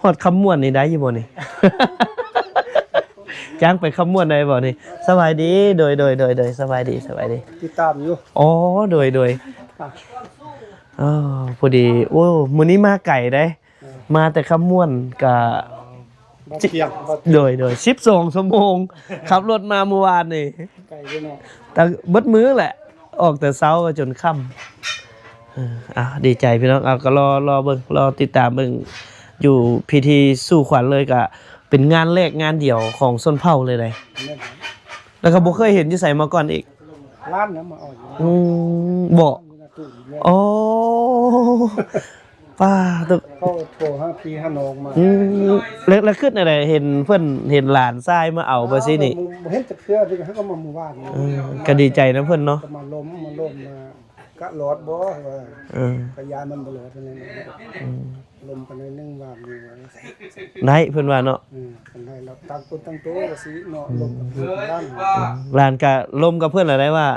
ຮອດຄຳມ່ວນນີ້ໄດ້ຢູ່ບໍ່ນີ້? ຈ້າງໄປຄຳມ່ວນໄດ້ບໍ່ນີ້? ສະບາຍດີ. ໂດຍ ໂດຍ ໂດຍ ໂດຍ ສະບາຍດີ ສະບາຍດີ. ຕິດຕາມຢູ່. ອໍ ໂດຍ ໂດຍ. ອ່າ ອໍ ພໍດີ ໂອ້ ມື້ນີ້ມາໄກເດ້. ເອີ ມາແຕ່ຄຳມ່ວນກະ ບໍ່ທ່ຽງ ບໍ່ທ່ຽງ. ໂດຍ ໂດຍ ສິບສອງຊົ່ວໂມງ ຂັບລົດມາມື້ວານນີ້. ໄກຢູ່ເນາະ. ແຕ່ເບິດມື້ແຫຼະ ອອກແຕ່ເຊົ້າຈົນຄ່ຳ. ເອີ ອ່າ ດີໃຈພີ່ນ້ອງ. ເອົາ ກໍລໍ ລໍເບິ່ງ ລໍຕິດຕາມເບິ່ງ ຢູ່ພິທີສູ່ຂວັນເລີຍ ກະເປັນງານແລກງານດຽວຂອງຊົນເຜົ່າເລີຍໃດ໋. ແມ່ນ. ແລ້ວກໍບໍ່ເຄີຍເຫັນຢູ່ໃສມາກ່ອນອີກ. ລ້ານນະ ມາເອົາຢູ່. ອືມ ບໍ່. ອໍ ປ້າ ເຂົາໂທຫາພີ່ຫານ້ອງມາ. ອືມ ແລ້ວ ແລ້ວຄິດແນວໃດ ເຫັນເພິ່ນ ເຫັນຫຼານຊາຍມາເອົາແບບຊີ້ນີ້? ບໍ່ເຫັນຈັກເທື່ອ ເພິ່ນກໍມາມື້ວານນີ້. ເອີ ກໍດີໃຈນຳເພິ່ນເນາະ. ກໍມາລົມ ມາລົມ ມາ ກະລອດບໍ່ວ່າ. ເອີ ກະຢ້ານມັນບໍ່ລອດນັ້ນແຫຼະ. ອືມ ລົມກັນໜ້ອຍໜຶ່ງວ່າມີວ່າ. ໄດ້ ເພິ່ນວ່າເນາະ. ອືມ ຄັນໃຫ້ລາວຕັ້ງຕົນຕັ້ງໂຕວ່າຊີ້ເນາະ ອືມ ລົມກັບເພິ່ນ ອືມ ຫຼານກໍລົມກັບເພິ່ນລະໄດ້ວ່າ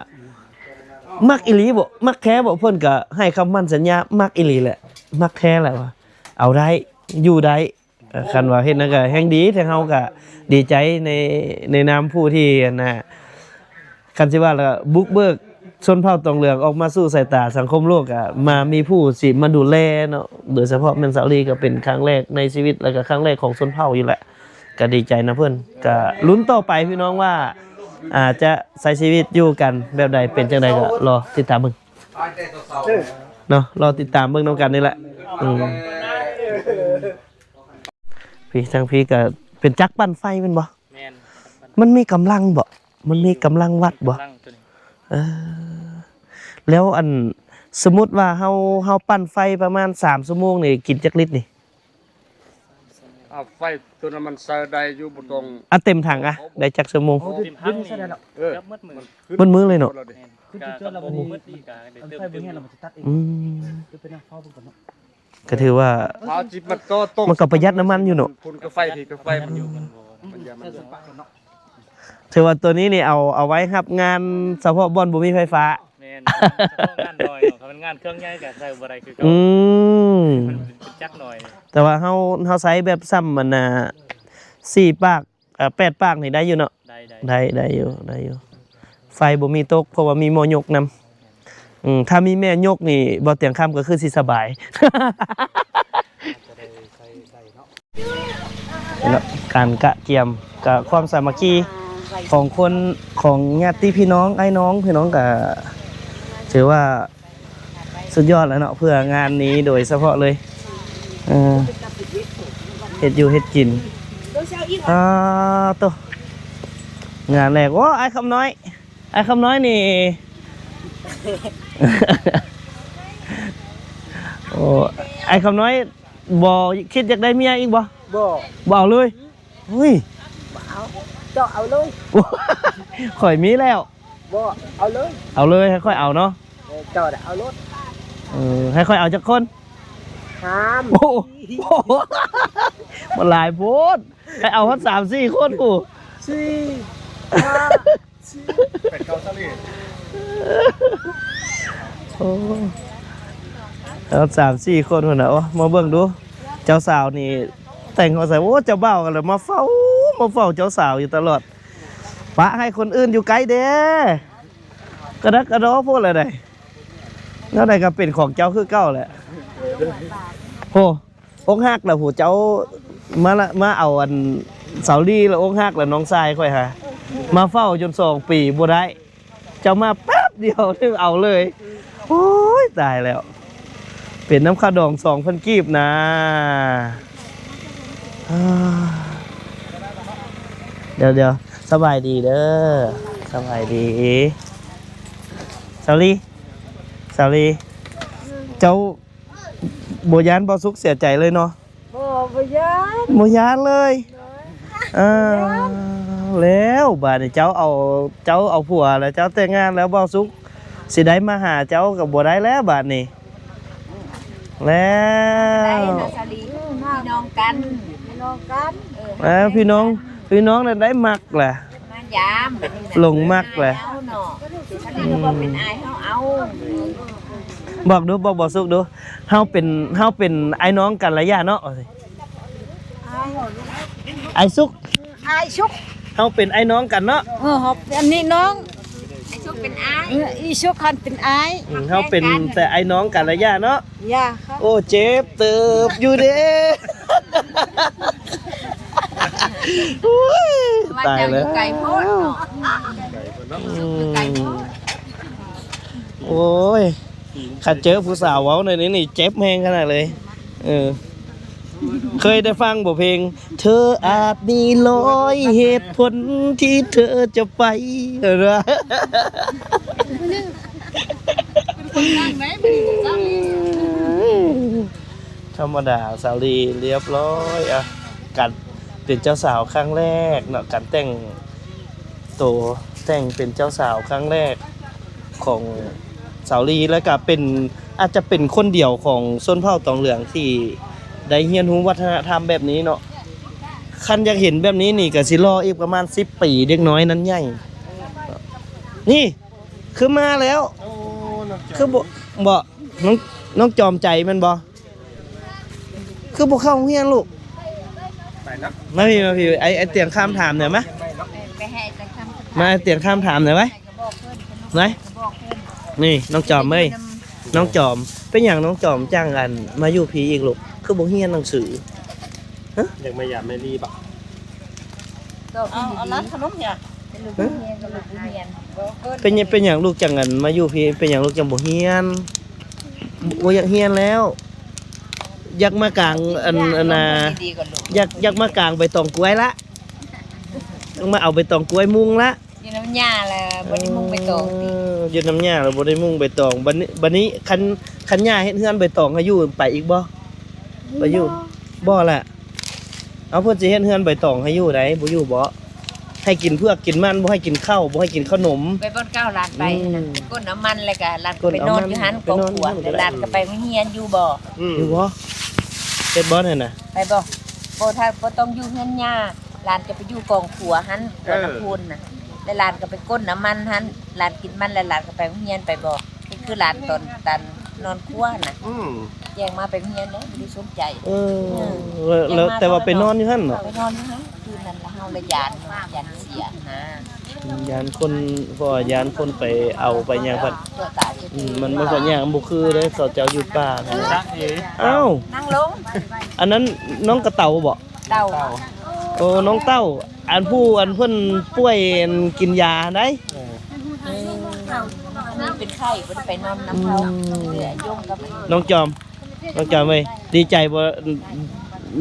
ອືມ ມັກອີ່ຫຼີບໍ່ ມັກແທ້ບໍ່ ເພິ່ນກໍໃຫ້ຄຳໝັ້ນສັນຍາ ມັກອີ່ຫຼີແຫຼະ ມັກແທ້ແຫຼະວ່າ ເອົາໄດ້ ຢູ່ໄດ້. ເອີ ຄັນວ່າເຮັດນັ້ນກໍແຮ່ງດີ ທາງເຮົາກໍດີໃຈໃນ ໃນນາມຜູ້ທີ່ອັນນ່າ ຄັນຊິວ່າລະບຸກເບີກຊົນເຜົ່າຕອງເຫຼືອງອອກມາສູ່ສາຍຕາສັງຄົມໂລກ ກໍມາມີຜູ້ຊິມາດູແລເນາະ ໂດຍສະເພາະແມ່ນສາວລີກໍເປັນຄັ້ງແລກໃນຊີວິດ ແລ້ວກໍຄັ້ງແລກຂອງຊົນເຜົ່າຢູ່ແຫຼະ ກໍດີໃຈນຳເພິ່ນ ກໍລຸ້ນຕໍ່ໄປພີ່ນ້ອງວ່າ ອາ ຈະໃຊ້ຊີວິດຢູ່ກັນແບບໃດ ເປັນຈັ່ງໃດ ກໍລໍຕິດຕາມເບິ່ງເນາະ ລໍຕິດຕາມເບິ່ງນຳກັນນີ້ແຫຼະ ອືມ. ພີ້ ທາງພີ້ກໍເປັນຈັກປັ່ນໄຟແມ່ນບໍ່? ແມ່ນ. ມັນມີກຳລັງບໍ່? ມັນມີກຳລັງວັດບໍ່? ກຳລັງໂຕນີ້ ເອີ ແລ້ວອັນ ສົມມຸດວ່າເຮົາ ເຮົາປັ່ນໄຟປະມານສາມຊົ່ວໂມງນີ້ ກິນຈັກລິດນີ້? ເອົາໄຟໂຕນັ້ນມັນໃຊ້ໄດ້ຢູ່ ບໍ່ຕ້ອງ ອາ ເຕັມຖັງອະ ໄດ້ຈັກຊົ່ວໂມງ? ໂອ້ ເຕັມຖັງນີ້ ເອີ ເກືອບໝົດມື້ ໝົດມື້ເລີຍເນາະ. ແມ່ນ ກໍ ກໍບໍ່ໝົດນີ້ກໍໄດ້ເຕີມຕື່ມຢູ່ ອືມ. ກໍຖືວ່າ ມັນກໍປະຢັດນ້ຳມັນຢູ່ເນາະ ພົນກາໄຟທີ່ກາໄຟມັນຢູ່ ມັນບໍ່ ມັນຢາມັນ ຖືວ່າໂຕນີ້ນີ້ເອົາ ເອົາໄວ້ຮັບງານສະເພາະບ່ອນບໍ່ມີໄຟຟ້າ. ແມ່ນ ສະເພາະງານໜ້ອຍເນາະ ຄັນແມ່ນງານເຄື່ອງໃຫຍ່ກໍໃຊ້ບໍ່ໄດ້ຄືເກົ່າ. ອືມ ມັນເປັນຈັກໜ້ອຍ ແຕ່ວ່າເຮົາ ເຮົາໃຊ້ແບບສ່ຳອັນນ່າ ສີ່ປາກ ເອີ ແປດປາກນີ້ໄດ້ຢູ່ເນາະ? ໄດ້ ໄດ້ ໄດ້ ໄດ້ຢູ່ ໄດ້ຢູ່ ໄຟບໍ່ມີຕົກ ເພາະວ່າມີໝໍ້ຍົກນຳ. ອືມ ຖ້າມີແມ່ຍົກນີ້ ບໍ່ຕຽງຄຳກໍຄືຊິສະບາຍ ເນາະ ການກະກຽມ ກະຄວາມສາມັກຄີຂອງຄົນ ຂອງຍາດຕິພີ່ນ້ອງ ອ້າຍນ້ອງ ພີ່ນ້ອງ ກະຖືວ່າ ສຸດຍອດແລ້ວເນາະ ເພື່ອງານນີ້ໂດຍສະເພາະເລີຍ ເອີ ເຮັດຢູ່ເຮັດກິນ. ອ້າໂຕ ງານແລກ ໂອ້ ອ້າຍຄຳນ້ອຍ ອ້າຍຄຳນ້ອຍນີ້ ໂອ້ ອ້າຍຄຳນ້ອຍ ບໍ່ຄິດຢາກໄດ້ເມຍອີກບໍ່? ບໍ່ ບໍ່ເອົາເລີຍ. ເຮີ້ຍ ບໍ່ເອົາ ເຈົ້າເອົາເລີຍ ຂ້ອຍມີແລ້ວ ບໍ່ ເອົາເລີຍ ເອົາເລີຍ ໃຫ້ຂ້ອຍເອົາເນາະ ເອີ ເຈົ້າເອົາໂລດ ເອີ ໃຫ້ຂ້ອຍເອົາຈັກຄົນ? ສາມ ໂອ້ ມັນຫຼາຍໂພດ ໃຫ້ເອົາຮອດສາມສີ່ຄົນພຸ້ນ ສີ່ ຫ້າ ແປດເກົ້າສາລີ ໂອ້ ເອົາສາມສີ່ຄົນພຸ້ນນະ. ໂອ້ ມາເບິ່ງດູ ເຈົ້າສາວນີ້ແຕ່ງເອົາໃສ່ ໂອ້ ເຈົ້າບ່າວກໍເລີຍມາເຝົ້າ ມາເຝົ້າເຈົ້າສາວຢູ່ຕະຫຼອດ ປະໃຫ້ຄົນອື່ນຢູ່ໃກ້ແດ່ ກະດັກກະດໍໂພດລະໃດ ແນວໃດກໍເປັນຂອງເຈົ້າຄືເກົ່າແຫຼະ ໂອ້. ອົກຫັກແລ້ວຜູ້ເຈົ້າ ມາລະ ມາເອົາອັນສາວລີລະອົກຫັກແລ້ວ ນ້ອງຊາຍຂ້ອຍຫາ ມາເຝົ້າຈົນສອງປີບໍ່ໄດ້ ເຈົ້າມາແປັບດຽວຖືເອົາເລີຍ ໂອ້ຍ ຕາຍແລ້ວ ເປັນນຳຄ່າດອງສອງພັນກີບນາ. ດຽວໆ ສະບາຍດີເດີ ສະບາຍດີ ສາວລີ ສາວລີ ເຈົ້າ ບໍ່ຢ້ານບ່າວສຸກເສຍໃຈເລີຍເນາະ? ບໍ່ ບໍ່ຢ້ານ ບໍ່ຢ້ານເລີຍ ໂດຍ ເອີ ບໍ່ຢ້ານ ແລ້ວບາດນີ້ເຈົ້າເອົາ ເຈົ້າເອົາຜົວແລ້ວ ເຈົ້າແຕ່ງງານແລ້ວ ບ່າວສຸກຊິໄດ້ມາຫາເຈົ້າກໍບໍ່ໄດ້ແລ້ວບາດນີ້ ແລ້ວ ໄດ້ນະ ສາລີ ພີ່ນ້ອງກັນ ພີ່ນ້ອງກັນ ເອີ ເອີ ພີ່ນ້ອງ ພີ່ນ້ອງນັ້ນໄດ້ມັກແຫຼະ ມາຢາມ ບາດນີ້ນະ ຫຼົງມັກແຫຼະ ເອົາເນາະ ຄັນວ່າເປັນອ້າຍເຮົາເອົາ ບອກດູ ບອກ ບອກສຸກດູ ເຮົາເປັນ ເຮົາເປັນອ້າຍນ້ອງກັນລະຢ່າເນາະ ອ້າຍສຸກ ອ້າຍສຸກ ເຮົາເປັນອ້າຍນ້ອງກັນເນາະ ເອີ ເຮົາ ອັນນີ້ນ້ອງ ອ້າຍສຸກເປັນອ້າຍ ເອີ ອີສຸກຫັ້ນເປັນອ້າຍ ອືມ ເຮົາເປັນແຕ່ອ້າຍນ້ອງກັນລະຢ່າເນາະ ຢ່າ ໂອ້ ເຈັບເຕີບຢູ່ເດ້ ໂອ້ຍ ຕາຍແລ້ວ ໄກໂພດເນາະ ອືມ ໂອ້ຍ ຄັນເຈີຜູ້ສາວເວົ້າແນວນີ້ນີ້ ເຈັບແຮງຂະໜາດເລີຍ ເອີ ເຄີຍໄດ້ຟັງບໍ່ເພງ ເທີອາດມີຮ້ອຍເຫດຜົນທີ່ເທີຈະໄປ ເຫັນບໍ່? ທຳມະດາ ສາວລີລຽບຮ້ອຍ ອະ ການເປັນເຈົ້າສາວຄັ້ງແລກເນາະ ການແຕ່ງ ໂຕແຕ່ງເປັນເຈົ້າສາວຄັ້ງແລກຂອງສາວລີ ແລະກະເປັນ ອາດຈະເປັນຄົນດຽວຂອງຊົນເຜົ່າຕອງເຫຼືອງທີ່ ໄດ້ຮຽນຮູ້ວັດທະນະທຳແບບນີ້ເນາະ. ຄັນຢາກເຫັນແບບນີ້ນີ້ ກໍຊິລໍອີກປະມານສິບປີ ເດັກນ້ອຍນັ້ນໃຫຍ່. ນີ້ ຄືມາແລ້ວ. ໂອ້ ນ້ອງຈອມ ຄືບໍ່ ບໍ່ ນ້ອງ ນ້ອງຈອມໃຈແມ່ນບໍ່? ຄືບໍ່ເຂົ້າໂຮງຮຽນລູກ? ໄປເນາະ ມາພີ້ ມາພີ້ ໄອ້ ໄອ້ຕຽງຄຳຖາມແດ່ມາ. ໄປໃຫ້ໄອ້ຕຽງຄຳ ມາ ໄອ້ຕຽງຄຳຖາມແດ່ໄວ້ ໄວ້. ນີ້ນ້ອງຈອມເອີຍ ນ້ອງຈອມ ເປັນຫຍັງນ້ອງຈອມຈັ່ງ ອັນ ມາຢູ່ພີ້ອີກລູກ? ຄືບໍ່ຮຽນໜັງສື? ຮະ? ຢາກມາຢາມແມ່ລີບໍ? ເອົາ ເອົາລາດຂະໜົມເນຍ. ຮະ? ເປັນຫຍັງ ເປັນຫຍັງລູກຈັ່ງ ອັນ ມາຢູ່ພີ້? ເປັນຫຍັງລູກຈັ່ງບໍ່ຮຽນ? ບໍ່ຢາກຮຽນແລ້ວ ຢາກມາກາງ ອັນ ອັນນ່າ ຢາກ ຢາກມາກາງໃບຕອງກ້ວຍລະ. ຕ້ອງມາເອົາໃບຕອງກ້ວຍມຸງລະ. ຢູ່ນຳຫຍ້າລະບໍ່ໄດ້ມຸງໃບຕອງຕິ? ເອີ ຢູ່ນຳຫຍ້າລະບໍ່ໄດ້ມຸງໃບຕອງ. ບັດນີ້ ບັດນີ້ຄັນ ຄັນຫຍ້າເຮັດເຮືອນໃບຕອງໃຫ້ຢູ່ ໄປອີກບໍ່? ໄປຢູ່ ບໍ່ລະ. ເອົາ ເພິ່ນຊິເຮັດເຮືອນໃບຕອງໃຫ້ຢູ່ໃດ ບໍ່ຢູ່ບໍ? ໃຫ້ກິນເຜືອກກິນມັນ ບໍ່ໃຫ້ກິນເຂົ້າ ບໍ່ໃຫ້ກິນເຂົ້າໜົມ. ໄປບ່ອນເກົ່າຫຼານໄປຫັ້ນນະ ອືມ ໄປກົນເອົາມັນ ແລ້ວກະຫຼານກໍໄປນອນຢູ່ຫັ້ນ ໄປນອນຢູ່ຫັ້ນ ກອງຂົວ ແລ້ວຫຼານກໍໄປໂຮງຮຽນຢູ່ບໍ່? ອືມ ຢູ່ບໍ່? ເຮັດບໍ່ຫັ້ນນະ? ໄປບໍ່? ບໍ່ ຖ້າບໍ່ຕ້ອງຢູ່ເຮືອນຫຍ້າ ຫຼານຈະໄປຢູ່ກອງຂົວຫັ້ນ ເອີ ຂົວນ້ຳພຸ້ນນະ ແລ້ວຫຼານກໍໄປກົນເອົາມັນຫັ້ນ ຫຼານກິນມັນ ແລ້ວຫຼານກໍໄປໂຮງຮຽນ ໄປບໍ່? ຄືຫຼານຕອນ ຕອນນອນຄົວນະ ອືມ ແຈ້ງມາໄປໂຮງຮຽນເນາະ ບໍ່ໄດ້ສົນໃຈ. ເອີ ເອີ ແລ້ວ ແຕ່ວ່າໄປນອນຢູ່ຫັ້ນເນາະ? ໄປນອນຢູ່ຫັ້ນ ຄືນັ້ນລະ ເຮົາລະຢ້ານເນາະ ຢ້ານເສຍນະ. ຢ້ານຄົນ ເພາະວ່າຢ້ານຄົນໄປເອົາໄປຫຍັງ ພັດ ອືມ ມັນ ມັນກໍຍາກ ມັນບໍ່ຄືເດ້ ເຂົາເຈົ້າຢູ່ປ່ານະ. ເອົ້າ ນັ່ງລົງ ອັນນັ້ນນ້ອງກະເຕົາບໍ? ເຕົາ ໂອ້ ນ້ອງເຕົາ ອັນຜູ້ ອັນເພິ່ນປ່ວຍ ອັນກິນຢາຫັ້ນໃດ໋. ເອີ ເປັນໄຂ້ ບໍ່ໄດ້ໄປນອນນຳເຂົາ. ອືມ ເຫຼືອຍົງກັບ ນ້ອງຈອມ ນ້ອງຈອມເອີຍ ດີໃຈບໍ່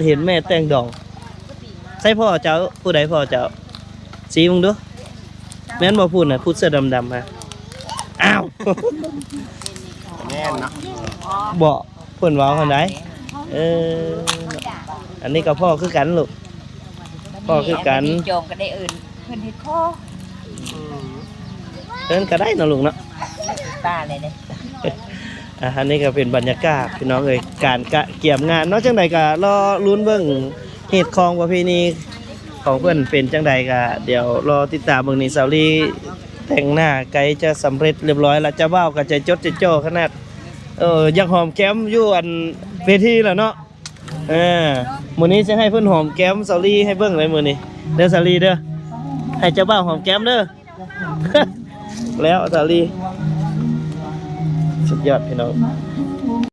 ເຫັນແມ່ແຕ່ງດອງ? ໃຊ່ພໍ່ເຈົ້າ? ຜູ້ໃດພໍ່ເຈົ້າ? ຊີ້ເບິ່ງດູ ແມ່ນບໍ່? ຜູ້ນະ ຜູ້ເສື້ອດຳໆຫັ້ນ. ອ້າວ ແມ່ນເນາະ ບໍ່ ເພິ່ນເວົ້າຫັ້ນໃດ໋. ເອີ ອັນນີ້ກໍພໍ່ຄືກັນລູກ ພໍ່ຄືກັນ. ອັນນີ້ຈອມກໍໄດ້ເອີ້ນເພິ່ນເຮັດຂໍ ເອີ້ນກໍໄດ້ເນາະລູກເນາະ ຕາເລີຍເດ້. ອ່າ ອັນນີ້ກໍເປັນບັນຍາກາດພີ່ນ້ອງເອີຍ ການກະກຽມງານເນາະ. ຈັ່ງໃດກໍລໍລຸ້ນເບິ່ງຮີດຄອງປະເພນີຂອງເພິ່ນເປັນຈັ່ງໃດ ກໍດຽວລໍຕິດຕາມເບິ່ງ. ນີ້ສາວລີແຕ່ງໜ້າໃກ້ຈະສຳເລັດຮຽບຮ້ອຍລະ ເຈົ້າບ່າວກໍໃຈຈົດໃຈຈໍ້ຂະໜາດ. ເອີ ຢາກຫອມແກ້ມຢູ່ອັນເວທີແລ້ວເນາະ. ເອີ ມື້ນີ້ຊິໃຫ້ເພິ່ນຫອມແກ້ມສາວລີໃຫ້ເບິ່ງເລີຍມື້ນີ້ເດີ ສາວລີເດີ ໃຫ້ເຈົ້າບ່າວຫອມແກ້ມເດີ. ແລ້ວສາວລີ ສຸດຍອດພີ່ນ້ອງ